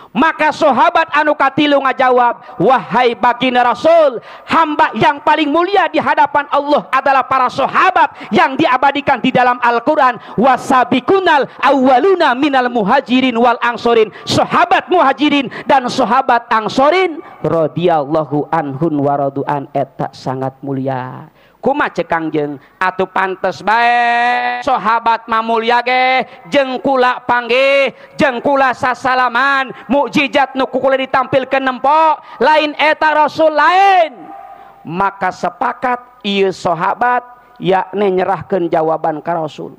Maka sahabat anu katilu ngajawab, wahai baginda Rasul, hamba yang paling mulia di hadapan Allah adalah para sahabat yang diabadikan di dalam Al-Quran. Wasabiqunal awwaluna minal muhajirin wal angsorin. Sahabat muhajirin dan sahabat angsorin radhiyallahu anhun waraduan, eta sangat mulia. Kuma cek Kangjeng, atuh pantes bae sahabat mah mulia ge, jeung kula panggih, jeung kula sasalaman, mukjizat nu ku kula ditampilkeun nempo, lain eta Rasul lain. Maka sepakat ieu sahabat yakni nyerahkeun jawaban ka Rasul.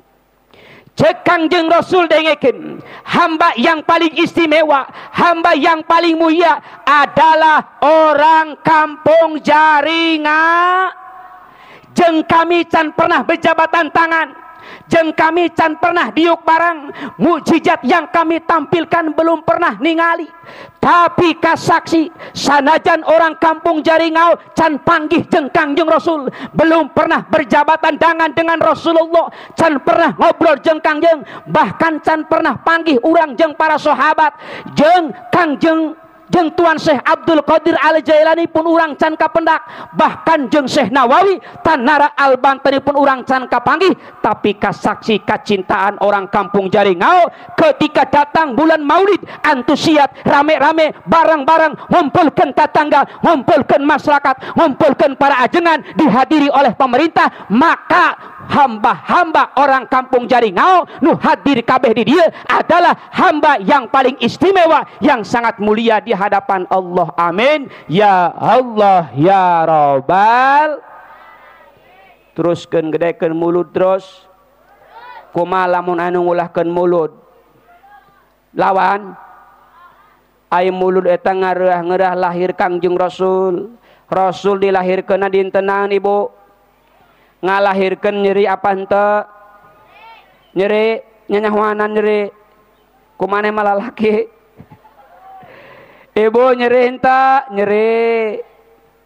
Cek Kangjeng Rasul dengekeun, hamba yang paling istimewa, hamba yang paling mulia adalah orang kampung Jaringan. Jeng kami can pernah berjabatan tangan, jeng kami can pernah diuk barang, mukjizat yang kami tampilkan belum pernah ningali. Tapi kasaksi sanajan orang kampung Jaringau can panggih jeng Kangjeng Rasul, belum pernah berjabatan tangan dengan Rasulullah, can pernah ngobrol jeng Kangjeng, bahkan can pernah panggih urang jeng para sahabat, jeng Kangjeng jeung Tuan Syekh Abdul Qadir Al Jailani pun urang can kapendak, bahkan jeung Syekh Nawawi Tanara Al Bantani pun urang can kapanggih, tapi kasaksi kacintaan orang kampung Jaringau ketika datang bulan Maulid antusias rame-rame bareng-bareng ngumpulkeun tetangga, ngumpulkeun masyarakat, ngumpulkeun para ajengan, dihadiri oleh pemerintah, maka hamba-hamba orang kampung Jaringau nu hadir kabeh di dieu adalah hamba yang paling istimewa, yang sangat mulia di hadapan Allah. Amin ya Allah ya Robbal. Teruskeun gedekeun mulut terus. Kumaha lamun anu ngulahkeun mulut lawan ai mulut eta ngareuah-ngeurah lahir Kangjeng Rasul. Rasul dilahirkeunna dinten naon ibu? Ngalahirkeun nyeri apa henteu? Nyeri, nyanyahuanan nyeri. Kumaha malah laki? Ibu nyeri henteu? Nyeri.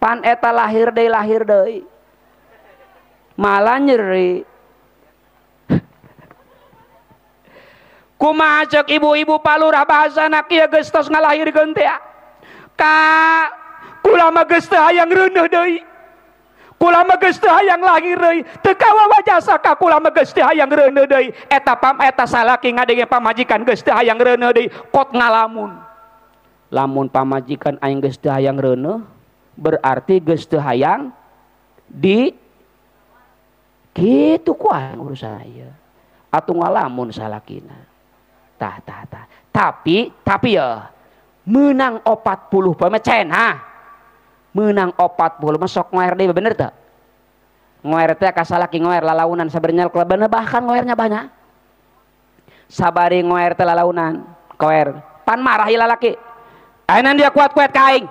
Pan eta lahir deui, lahir deui. Malah nyeri. Kumaha cek ibu-ibu palurah bahasana kieu geus tos ngalahirkeun teh? Ka kula mah geus teu hayang reuneuh deui. Kula mah geus teu hayang lahir deui. Teu kawawa jasa ka kula mah geus teu hayang reuneuh deui. Eta pam eta salaki ngadenge pamajikan geus teu hayang reuneuh deui, kot ngalamun. Lamun pamajikan aing geus teu hayang reuneuh, berarti geus teu hayang di kitu ku aing urusan ieu. Atuh ngalamun salakina. Tah tah tah. Tapi ya menang 40 poe mah cen ha. Menang 40 mah sok ngoer deui bener teu? Ngoer teh ka salaki ngoer lalaunan sabarnya bener, bahkan ngoernya banyak. Sabari ngoer teh lalaunan, koer. Pan marah ieu lalaki. Ayeuna dia kuat-kuat ka aing.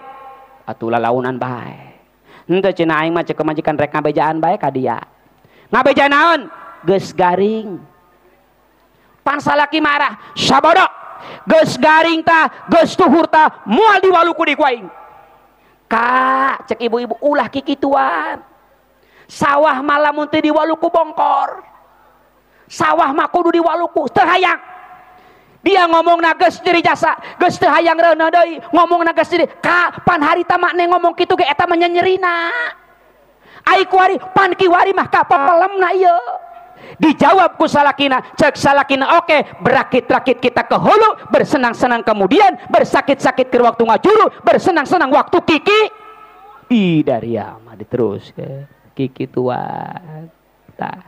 Atuh lalaunan bae. Henteu cenah aing mah cek kemajikan rek ngabejaan bae ka dia. Ngabeja naon? Geus garing. Pan salaki marah, sabodo. Geus garing tah, geus tuhur tah, moal diwaluku di ku aing. Ka cek ibu-ibu ulah kikituan. Sawah mah lamun teu diwaluku bongkor. Sawah mah kudu diwaluku, teu hayang. Dia ngomong na geus nyeri jasa, geus teu hayang reuneuh deui, ngomong na geus nyeri. Ka pan harita mah ngomong kitu ge eta mah nyerina. Ai kuari pan kiwari mah ka papelemna ieu. Dijawab ku salakina, cek salakina oke, berakit-rakit kita ke hulu, bersenang-senang kemudian, bersakit-sakit ke waktu ngajuru, bersenang-senang waktu kiki. Ih dari ama diterus ke kiki tuan. Tah.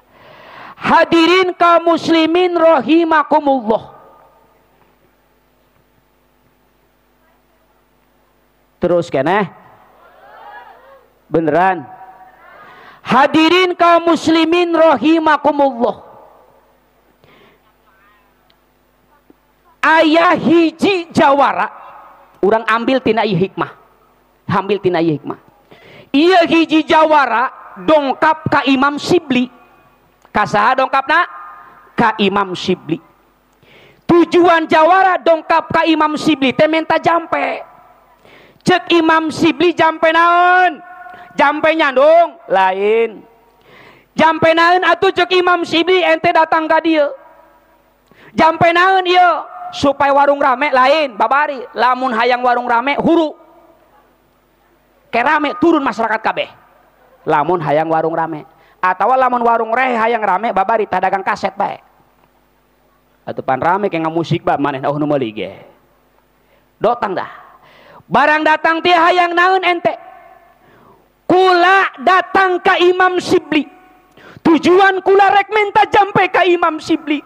Hadirin kaum muslimin rahimakumullah. Terus keneh? Beneran? Hadirin kaum muslimin rahimakumullah. Ayah hiji jawara, urang ambil tina ieu hikmah. Ambil tina ieu hikmah. Ieu hiji jawara dongkap ka Imam Sibli. Ka saha dongkapna? Ka Imam Sibli. Tujuan jawara dongkap ka Imam Sibli teh menta jampe. Cek Imam Sibli jampe naon? Jampe nyandung lain. Jampe naon atuh cek Imam Sibli ente datang ka dieu. Jampe naon ieu supaya warung rame lain, babari lamun hayang warung rame huru. Ke rame turun masyarakat kabeh. Lamun hayang warung rame atawa lamun warung reh hayang rame babari tadagang kaset bae. Atuh pan rame ke ngamusik ba maneh oh nu meuli ge. Dotang dah. Barang datang teh hayang naon ente? Kula datang ka Imam Sibli. Tujuan kula rek minta jampe ka Imam Sibli.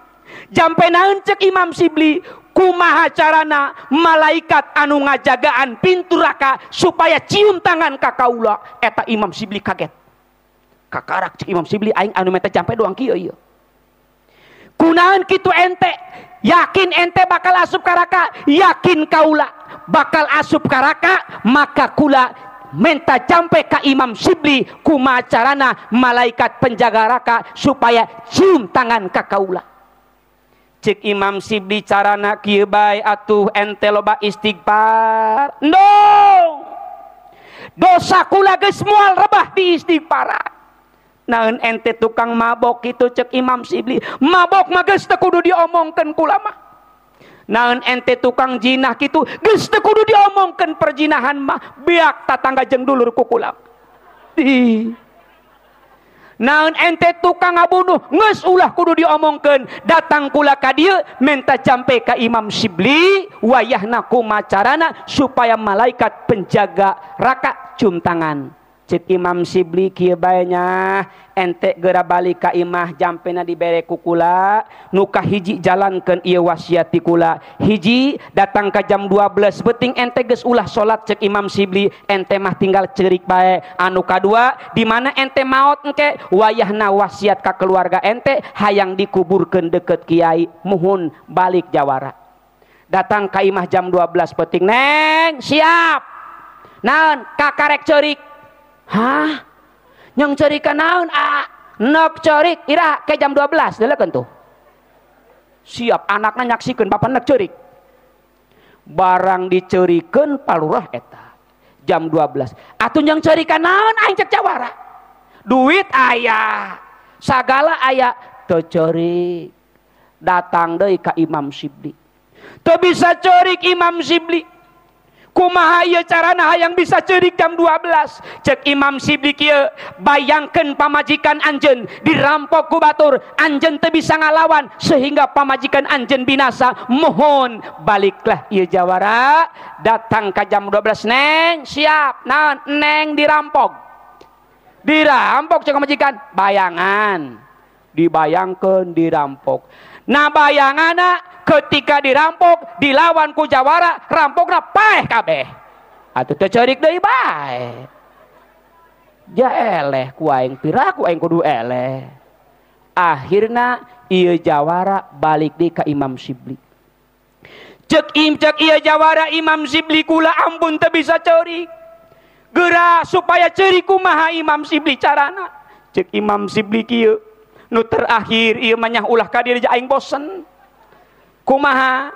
Jampe naon cek Imam Sibli? Kumaha carana malaikat anu ngajagaan pintu neraka supaya cium tangan ka kaula. Eta Imam Sibli kaget. Kakarak cek Imam Sibli aing anu minta jampe doang kieu ieu. Kunaon kitu ente? Yakin ente bakal asup karaka? Yakin kaula bakal asup karaka, maka kula minta jampe ka Imam Sibli kumaha carana malaikat penjaga neraka supaya cium tangan ka kaula. Cek Imam Sibli carana kieu bae atuh ente loba istighfar. Ndong. Dosa kula geus moal rebah di istighfaran. Naon ente tukang mabok itu cek Imam Sibli. Mabok mah geus teu kudu diomongkeun kula mah. Naon ente tukang jinah kitu geus teu kudu diomongkeun perjinahan mah biak tatangga jeung dulur ku kula. Naon ente tukang ngabunuh geus ulah kudu diomongkeun datang kula ka dieu menta jampe ka Imam Syibli wayahna kumacarana supaya malaikat penjaga raka cium tangan. Cek Imam Syibli kieu bae nya ente geura balik ka imah jampena dibere ku kula nu kahiji jalankeun ieu wasiat ti kula hiji datang ka jam 12 beuting ente geus ulah salat cek Imam Syibli ente mah tinggal ceurik bae anu kadua di mana ente maot engke wayahna wasiat ka keluarga ente hayang dikuburkeun deukeut kiai muhun balik jawara datang ka imah jam 12 beuting neng siap naon kakarek ceurik. Hah? Yang cerikan naon? Ah, nok cerik ira ke jam 12 delekeun tuh. Siap anakna nyaksikeun bapak nek cerik. Barang dicerikeun palurah eta jam 12. Atuh yang cerikan naon aing cek jawara. Duit aya, sagala aya teu cerik. Datang deui ka Imam Syibli. Teu bisa cerik Imam Syibli. Kumaha ieu carana hayang bisa ceurik jam 12 cek Imam Syibli kieu bayangkeun pamajikan anjeun dirampok ku batur anjeun teu bisa ngalawan sehingga pamajikan anjeun binasa mohon baliklah ieu jawara datang ka jam 12 neng siap naon neng dirampok dirampok cek pamajikan bayangan dibayangkeun dirampok nah bayangana ketika dirampok dilawan ku jawara rampokna paeh kabeh atuh teu ceurik deui bae ja eleh ku aing piraku aing kudu eleh akhirna ieu jawara balik deui ka Imam Syibli cek im cek ieu jawara Imam Syibli kula ampun teu bisa ceurik geura supaya ceurik kumaha Imam Syibli carana cek Imam Syibli kieu nu terakhir ieu mah nyah ulah ka dieu aing bosen kumaha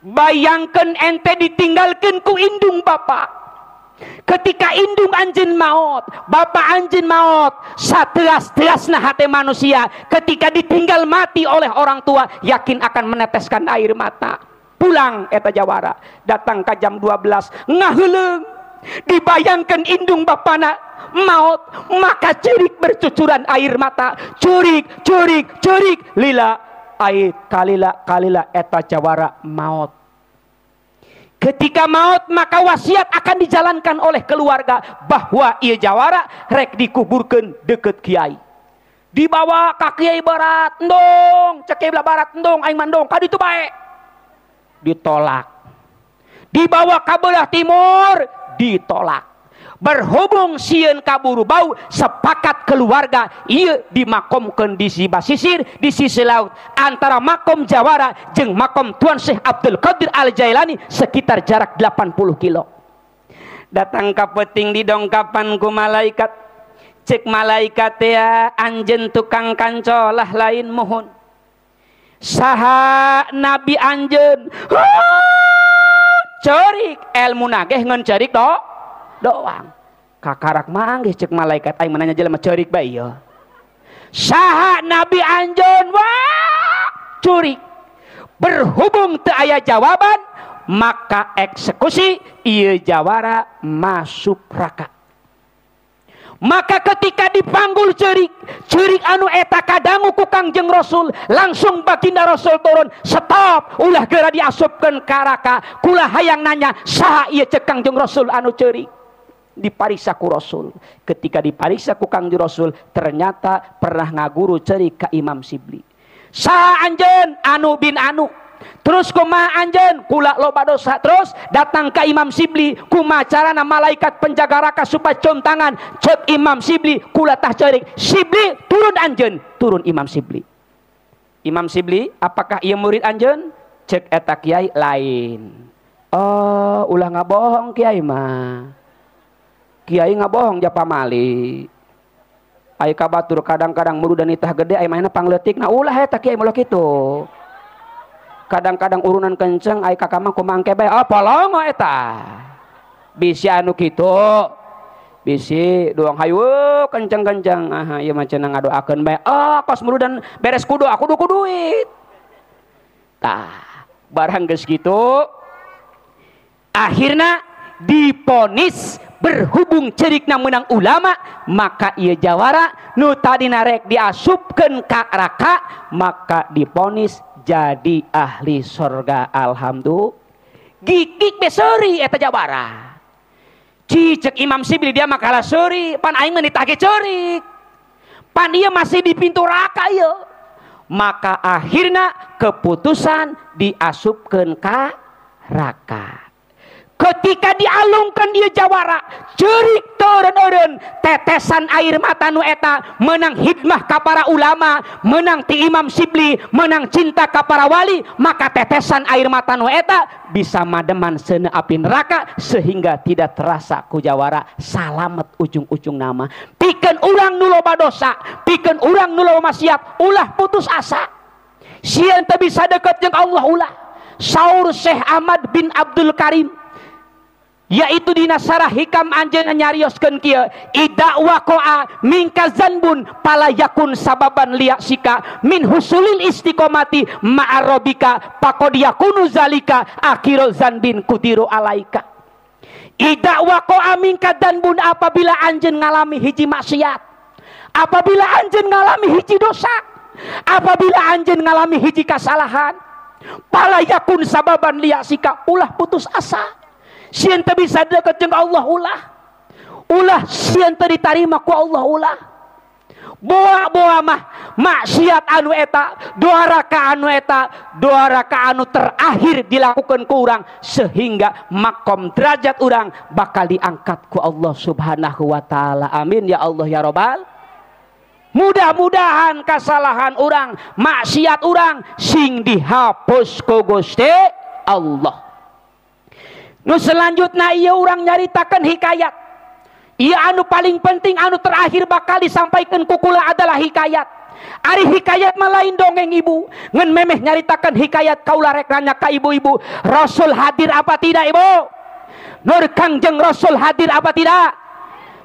bayangkeun ente ditinggalkeun ku indung bapak ketika indung anjeun maot bapak anjeun maot sateas-teasna hate manusia ketika ditinggal mati oleh orang tua yakin akan meneteskan air mata pulang eta jawara datang ka jam 12 ngaheuleung dibayangkan indung bapana maot maka cerik bercucuran air mata cerik cerik cerik lila air kalila kalila eta jawara maot. Ketika maot maka wasiat akan dijalankan oleh keluarga bahwa ieu jawara rek dikuburkeun deukeut kiai dibawa ka kiai barat endong cek kiai belah barat endong aing mandong ka ditu bae ditolak dibawa ka belah timur ditolak. Berhubung sieun kaburu bau sepakat keluarga ieu dimakomkeun di sisi basisir di sisi laut antara makom jawara jeung makom Tuan Syekh Abdul Qadir Al Jailani sekitar jarak 80 kilo. Datang ka peuting didongkapan ku malaikat cek malaikat ya anjeun tukang kancolah lain mohon saha nabi anjeun cerik ilmu nageh ngan cerik do doang kakarak manggih cek malaikat aing menanya jelema ceurik bae ieu saha nabi anjeun wah curik berhubung teu aya jawaban maka eksekusi ieu jawara masuk neraka. Maka ketika dipanggul ceurik ceurik anu eta kadangu ku Kangjeng Rasul langsung baginda Rasul turun stop ulah geura diasupkeun ka neraka kula hayang nanya saha ieu cek Kangjeng Rasul anu ceurik dipariksa ku Rasul. Ketika dipariksa ku Kangjeng Rasul ternyata pernah ngaguru ceurik ka Imam Syibli saha anjeun anu bin anu terus kumaha anjeun kula loba dosa terus datang ka Imam Syibli kumaha carana malaikat penjaga neraka supaya cium tangan cek Imam Syibli kula tah ceurik Syibli turun anjeun turun Imam Syibli. Imam Syibli apakah ieu murid anjeun cek eta kiai lain oh ulah ngabohong kiai mah kiai ngabohong japa mali ai ka batur kadang-kadang murudan itah gede ai mainna pangleutikna ulah eta kiai mah kitu kadang-kadang urunan kenceng ai kakak mah kumaha engke bae oh polongo eta bisi anu kitu bisi doang hayu kenceng-kenceng aha ieu mah cenah ngadoakeun bae oh kos murudan beres kudu aku kudu duit tah Barang geus kitu akhirna diponis berhubung cerikna menang ulama maka ieu jawara nu tadi narek diasupkeun ka neraka maka diponis jadi ahli surga. Alhamdulillah gigik be seuri eta jawara. Cicek Imam Sibli dia mah kalah seuri pan aing mah ditagih ceurik pan ieu masih di pintu neraka ieu. Maka akhirna keputusan diasupkeun ka neraka. Ketika dialungkan dia jawara cerik teureun-eureun tetesan air mata nu eta menang hikmah ka para ulama, menang ti Imam Sibli, menang cinta ka para wali, maka tetesan air mata nu eta bisa mademan seuneu api neraka sehingga tidak terasa ku jawara salamet ujung-ujung nama. Pikeun urang nu loba dosa, pikeun urang nu loba maksiat, ulah putus asa. Sieun teu bisa deket jeung Allah ulah. Saur Syekh Ahmad bin Abdul Karim yaitu dina sarah hikam anjeunna nyarioskeun kieu ida waqa'a minka zanbun pala yakun sababan liyasika min husulil istiqomati ma'arobika faqad yakunu zalika akhiru zanbin kudiru alaika. Ida waqa'a minka zanbun apabila anjeun ngalami hiji maksiat, apabila anjeun ngalami hiji dosa, apabila anjeun ngalami hiji kasalahan, pala yakun sababan liyasika ulah putus asa. Sieun teu bisa deket jeung Allah ulah. Ulah sieun teu ditarima ku Allah ulah. Boa-boa mah maksiat anu eta, doa raka anu eta, doa raka anu terakhir dilakukan ku urang sehingga makom derajat urang bakal diangkat ku Allah Subhanahu wa taala. Amin ya Allah ya Robbal. Mudah-mudahan kesalahan urang, maksiat urang sing dihapus ku Gusti Allah. Nu selanjutnya ieu urang nyaritakeun hikayat. Ieu anu paling penting anu terakhir bakal disampaikan ku kula adalah hikayat. Ari hikayat mah lain dongeng ibu. Ngan memeh nyaritakeun hikayat kaula rek nanya ka ibu-ibu, Rasul hadir apa tidak ibu? Nur Kangjeng Rasul hadir apa tidak?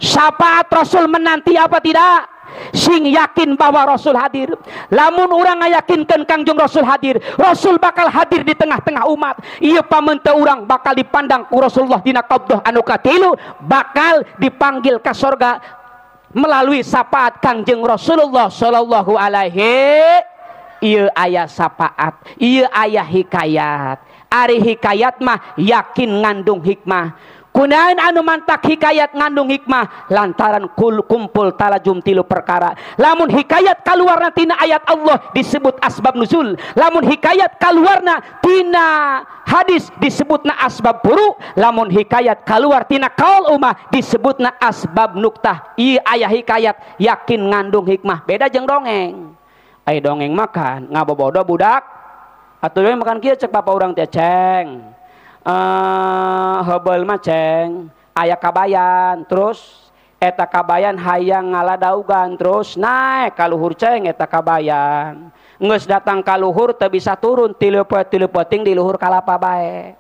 Syafaat Rasul menanti apa tidak? Sing yakin bahwa Rasul hadir. Lamun urang ngayakinkeun Kangjeng Rasul hadir, Rasul bakal hadir di tengah-tengah umat. Ieu pamente urang bakal dipandang ku Rasulullah dina qabdah anu katilu, bakal dipanggil ka sorga melalui syafaat Kangjeng Rasulullah sallallahu alaihi. Ieu aya syafaat, ieu aya hikayat. Ari hikayat mah yakin ngandung hikmah. Kunaon anu mantak hikayat ngandung hikmah lantaran kumpul talajum tilu perkara. Lamun hikayat kaluarna tina ayat Allah disebut asbab nuzul. Lamun hikayat kaluarna tina hadis disebutna asbab furu. Lamun hikayat kaluar tina kaul umah disebutna asbab nuktah. Ieu aya hikayat yakin ngandung hikmah. Beda jeung dongeng. Ai dongeng makan ngabobodo budak atuh we makan kieu cek papa urang teh ceng. Hebel mah ceng aya kabayan terus eta kabayan hayang ngaladaugan terus naik ka luhur ceng eta kabayan geus datang ka luhur teu bisa turun tilu poe tilu peuting di luhur kalapa bae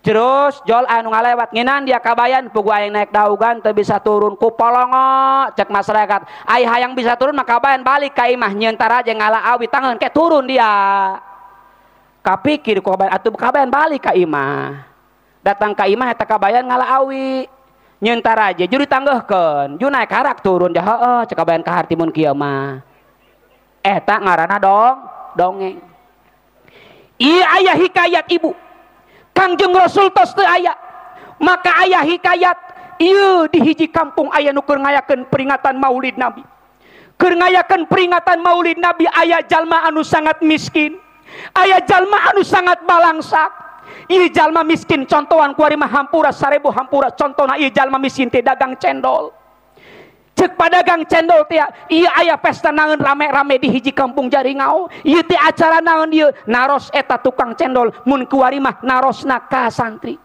terus jol anu ngalewat nginan dia kabayan pugu aing naik daugan teu bisa turun ku polongo cek masyarakat ai hayang bisa turun mah kabayan balik ka imah nyieun taraje ngala awi tangan ke turun dia kapikir ku kabayan atuh kabayan balik ka imah datang ka imah eta kabayan ngala awi nyeun taraje ju ditanggeuhkeun ju naik harak turun dah heueuh cek kabayan ka harti mun kieu mah eta ngaranna dongeng. Ieu aya hikayat ibu Kangjeng Rasul tos teu aya maka aya hikayat ieu di hiji kampung aya nu keur ngayakeun peringatan Maulid Nabi. Keur ngayakeun peringatan Maulid Nabi aya jalma anu sangat miskin, aya jalma anu sangat balangsak. Ieu jalma miskin contohan kuari mah hampura 1000 hampura contona ieu jalma miskin teh dagang cendol. Cek padagang cendol teh ieu aya pesta naon rame-rame di hiji kampung Jaringau. Ieu teh acara naon ieu naros eta tukang cendol mun kuari mah narosna ka santri.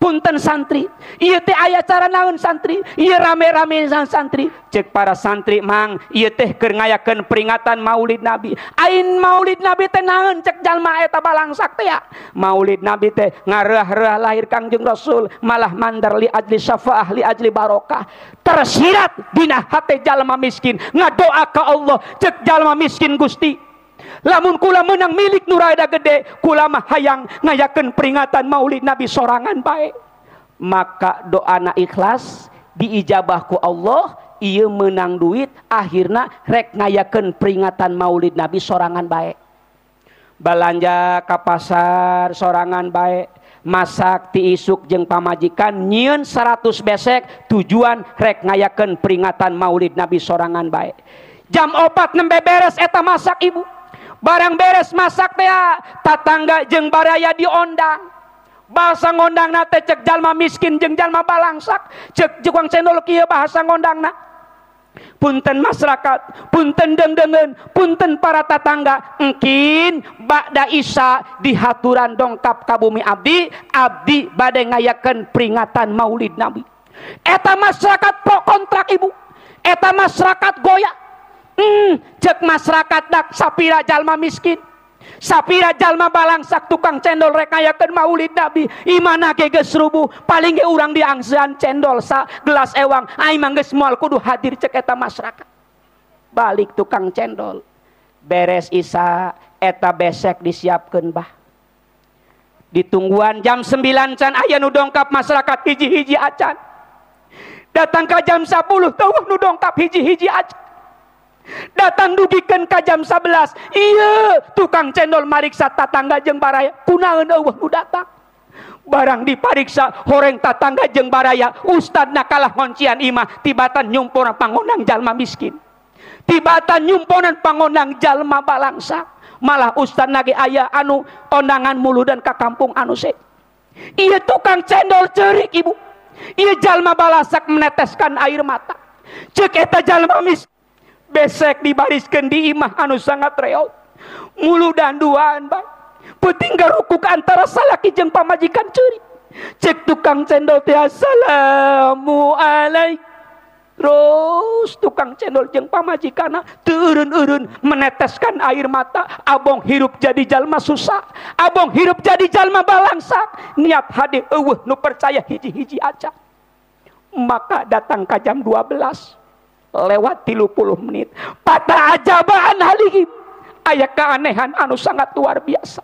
Punten santri, ieu teh aya acara naon santri, ieu rame-rame santri. Cek para santri mang, ieu teh keur ngayakeun peringatan Maulid Nabi. Ain Maulid Nabi teh naon cek jalma eta balangsak teh ya. Maulid Nabi teh ngareah-reah lahir Kangjeng Rasul, malah mandar li ajli syafaah li ajli barokah. Tersirat dina hate jalma miskin, ngadoa ka Allah, cek jalma miskin Gusti. Lamun kula menang milik nu rada gede, kula mah hayang ngayakeun peringatan Maulid Nabi sorangan bae. Maka doana ikhlas diijabah ku Allah, ieu menang duit akhirna rek ngayakeun peringatan Maulid Nabi sorangan bae. Balanja ka pasar sorangan bae, masak ti isuk jeung pamajikan nyieun 100 besek tujuan rek ngayakeun peringatan Maulid Nabi sorangan bae. Jam 4 nembe beres eta masak ibu. Barang beres masak teh tatangga jeung baraya diondang. Bahasa ngondangna teh cek jalma miskin jeung jalma balangsak, cek tukang cendol kieu bahasa ngondangna. Punten masyarakat, punten dengdengen, punten para tatangga, engkin ba'da isya dihaturan dongkap ka bumi abdi, abdi bade ngayakeun peringatan Maulid Nabi. Eta masyarakat pro kontrak ibu, eta masyarakat goyah. Cek masyarakat dak sapira jalma miskin, sapira jalma balangsak tukang cendol rek ngayakeun Maulid Nabi, imana ge geus rubuh, paling ge urang diangsean cendol sa gelas ewang, aing mah geus moal kudu hadir cek eta masyarakat. Balik tukang cendol, beres isya eta besek disiapkeun bah. Ditungguan jam 9 can aya nu dongkap masyarakat hiji-hiji acan. Datang ka jam 10 teueuh nu dongkap hiji-hiji acan. Datang dugikeun ka jam 11, iya tukang cendol mariksa tatangga jeung baraya, kunaon eueuh nu datang. Barang dipariksa horeng tatangga jeung baraya, ustadna kalah ngoncian imah, tibatan nyumponan pangondang jalma miskin, tibatan nyumponan pangondang jalma balangsa. Malah ustadna ge aya anu ondangan muludan ka kampung anu se. Iya tukang cendol ceurik ibu, iya jalma balasak meneteskan air mata. Cek eta jalma miskin besek dibariskan di imah anu sangat reot, muludan duaan bae, peuting garukuk antara salaki jeung pamajikan ceurik. Cek tukang cendol teh assalamualaikum, terus tukang cendol jeung pamajikanna teu eureun-eureun meneteskan air mata. Abong hirup jadi jalma susah, abong hirup jadi jalma balangsak, niat hade eueuh nu percaya hiji-hiji aja. Maka datang ka jam 12 lewat 30 menit, patah ajabaan halihim, aya keanehan anu sangat luar biasa.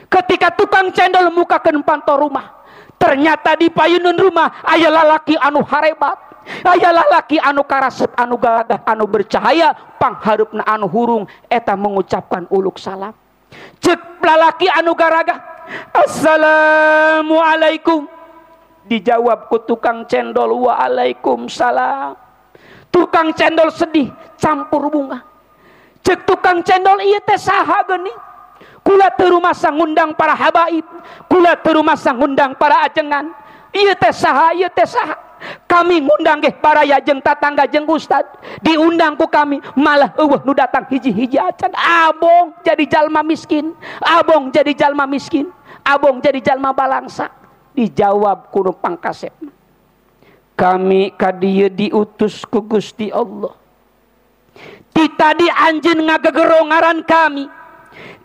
Ketika tukang cendol mukakeun panto rumah, ternyata di payunun rumah aya lalaki anu harebat, aya lalaki anu karasep, anu galagah, anu bercahaya, pangharupna anu hurung, eta mengucapkan uluk salam. Cek lalaki anu garagah, assalamualaikum. Dijawab ku tukang cendol, waalaikumsalam. Tukang cendol sedih campur bunga. Cek tukang cendol ieu teh saha geuning? Kula teu rumasa ngundang para habaib, kula teu rumasa ngundang para ajengan. Ieu teh saha, ieu teh saha? Kami ngundang geh baraya jeung tatangga jeung ustad, diundang ku kami malah eueuh nu datang hiji-hiji acan. Abong jadi jalma miskin, abong jadi jalma miskin, abong jadi jalma balangsa. Dijawab ku nu pangkasepna, kami kadieu diutus ku Gusti Allah. Ti tadi anjeun ngagegero ngaran kami,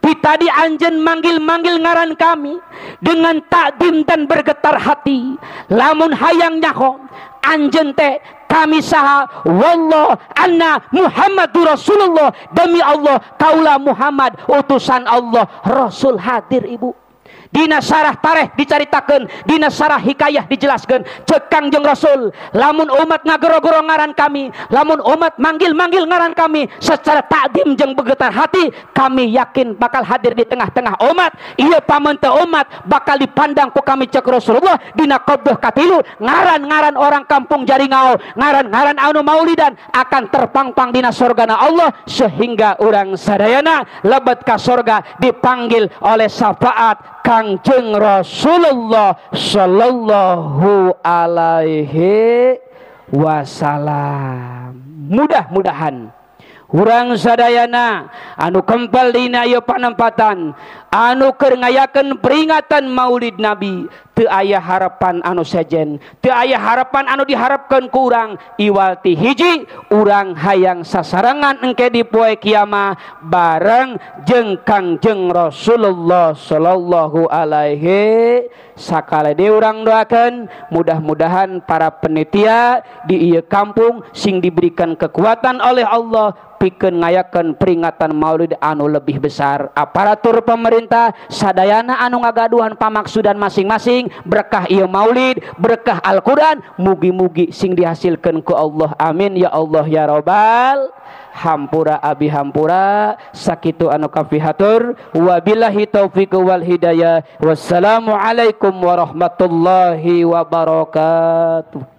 ti tadi anjeun manggil-manggil ngaran kami dengan takdim dan bergetar hati. Lamun hayang nyaho anjeun teh kami saha, wallah anna Muhammadur Rasulullah, demi Allah kaula Muhammad utusan Allah. Rasul hadir ibu. Dina syarah tareh dicaritakeun, dina syarah hikayah dijelaskeun. Cek Kangjeng Rasul, lamun umat ngagero-gero ngaran kami, lamun umat manggil-manggil ngaran kami secara takdim jeung bergetar hati, kami yakin bakal hadir di tengah-tengah umat. Ieu pamente umat bakal dipandang ku kami cek Rasulullah dina qabdah katilu. Ngaran-ngaran orang kampung Jaringau, ngaran-ngaran anu maulidan akan terpangpang dina sorgana Allah, sehingga urang sadayana lebet ka sorga dipanggil oleh syafaat Kangjeng Rasulullah sallallahu alaihi wasallam. Mudah-mudahan urang sadayana anu kempel dina ieu panempatan, anu keur ngayakeun peringatan Maulid Nabi, teu aya harapan anu sejen, teu aya harapan anu diharapkeun ku urang iwal ti hiji urang hayang sasarengan engke di poe kiamah bareng jeung Kangjeng Rasulullah sallallahu alaihi. Sakali deui urang doakeun mudah-mudahan para penitia di ieu kampung sing diberikan kekuatan oleh Allah pikeun ngayakeun peringatan Maulid anu lebih besar. Aparatur pemerintah sadayana anu ngagaduhan pamaksudan masing-masing, berkah ieu Maulid, berkah Al-Qur'an, mugi-mugi sing dihasilkeun ku Allah. Amin ya Allah ya robbal. Hampura abi hampura sakitu anu kafihatur, wabillahi taufiq wal hidayah, wassalamualaikum warahmatullahi wabarakatuh.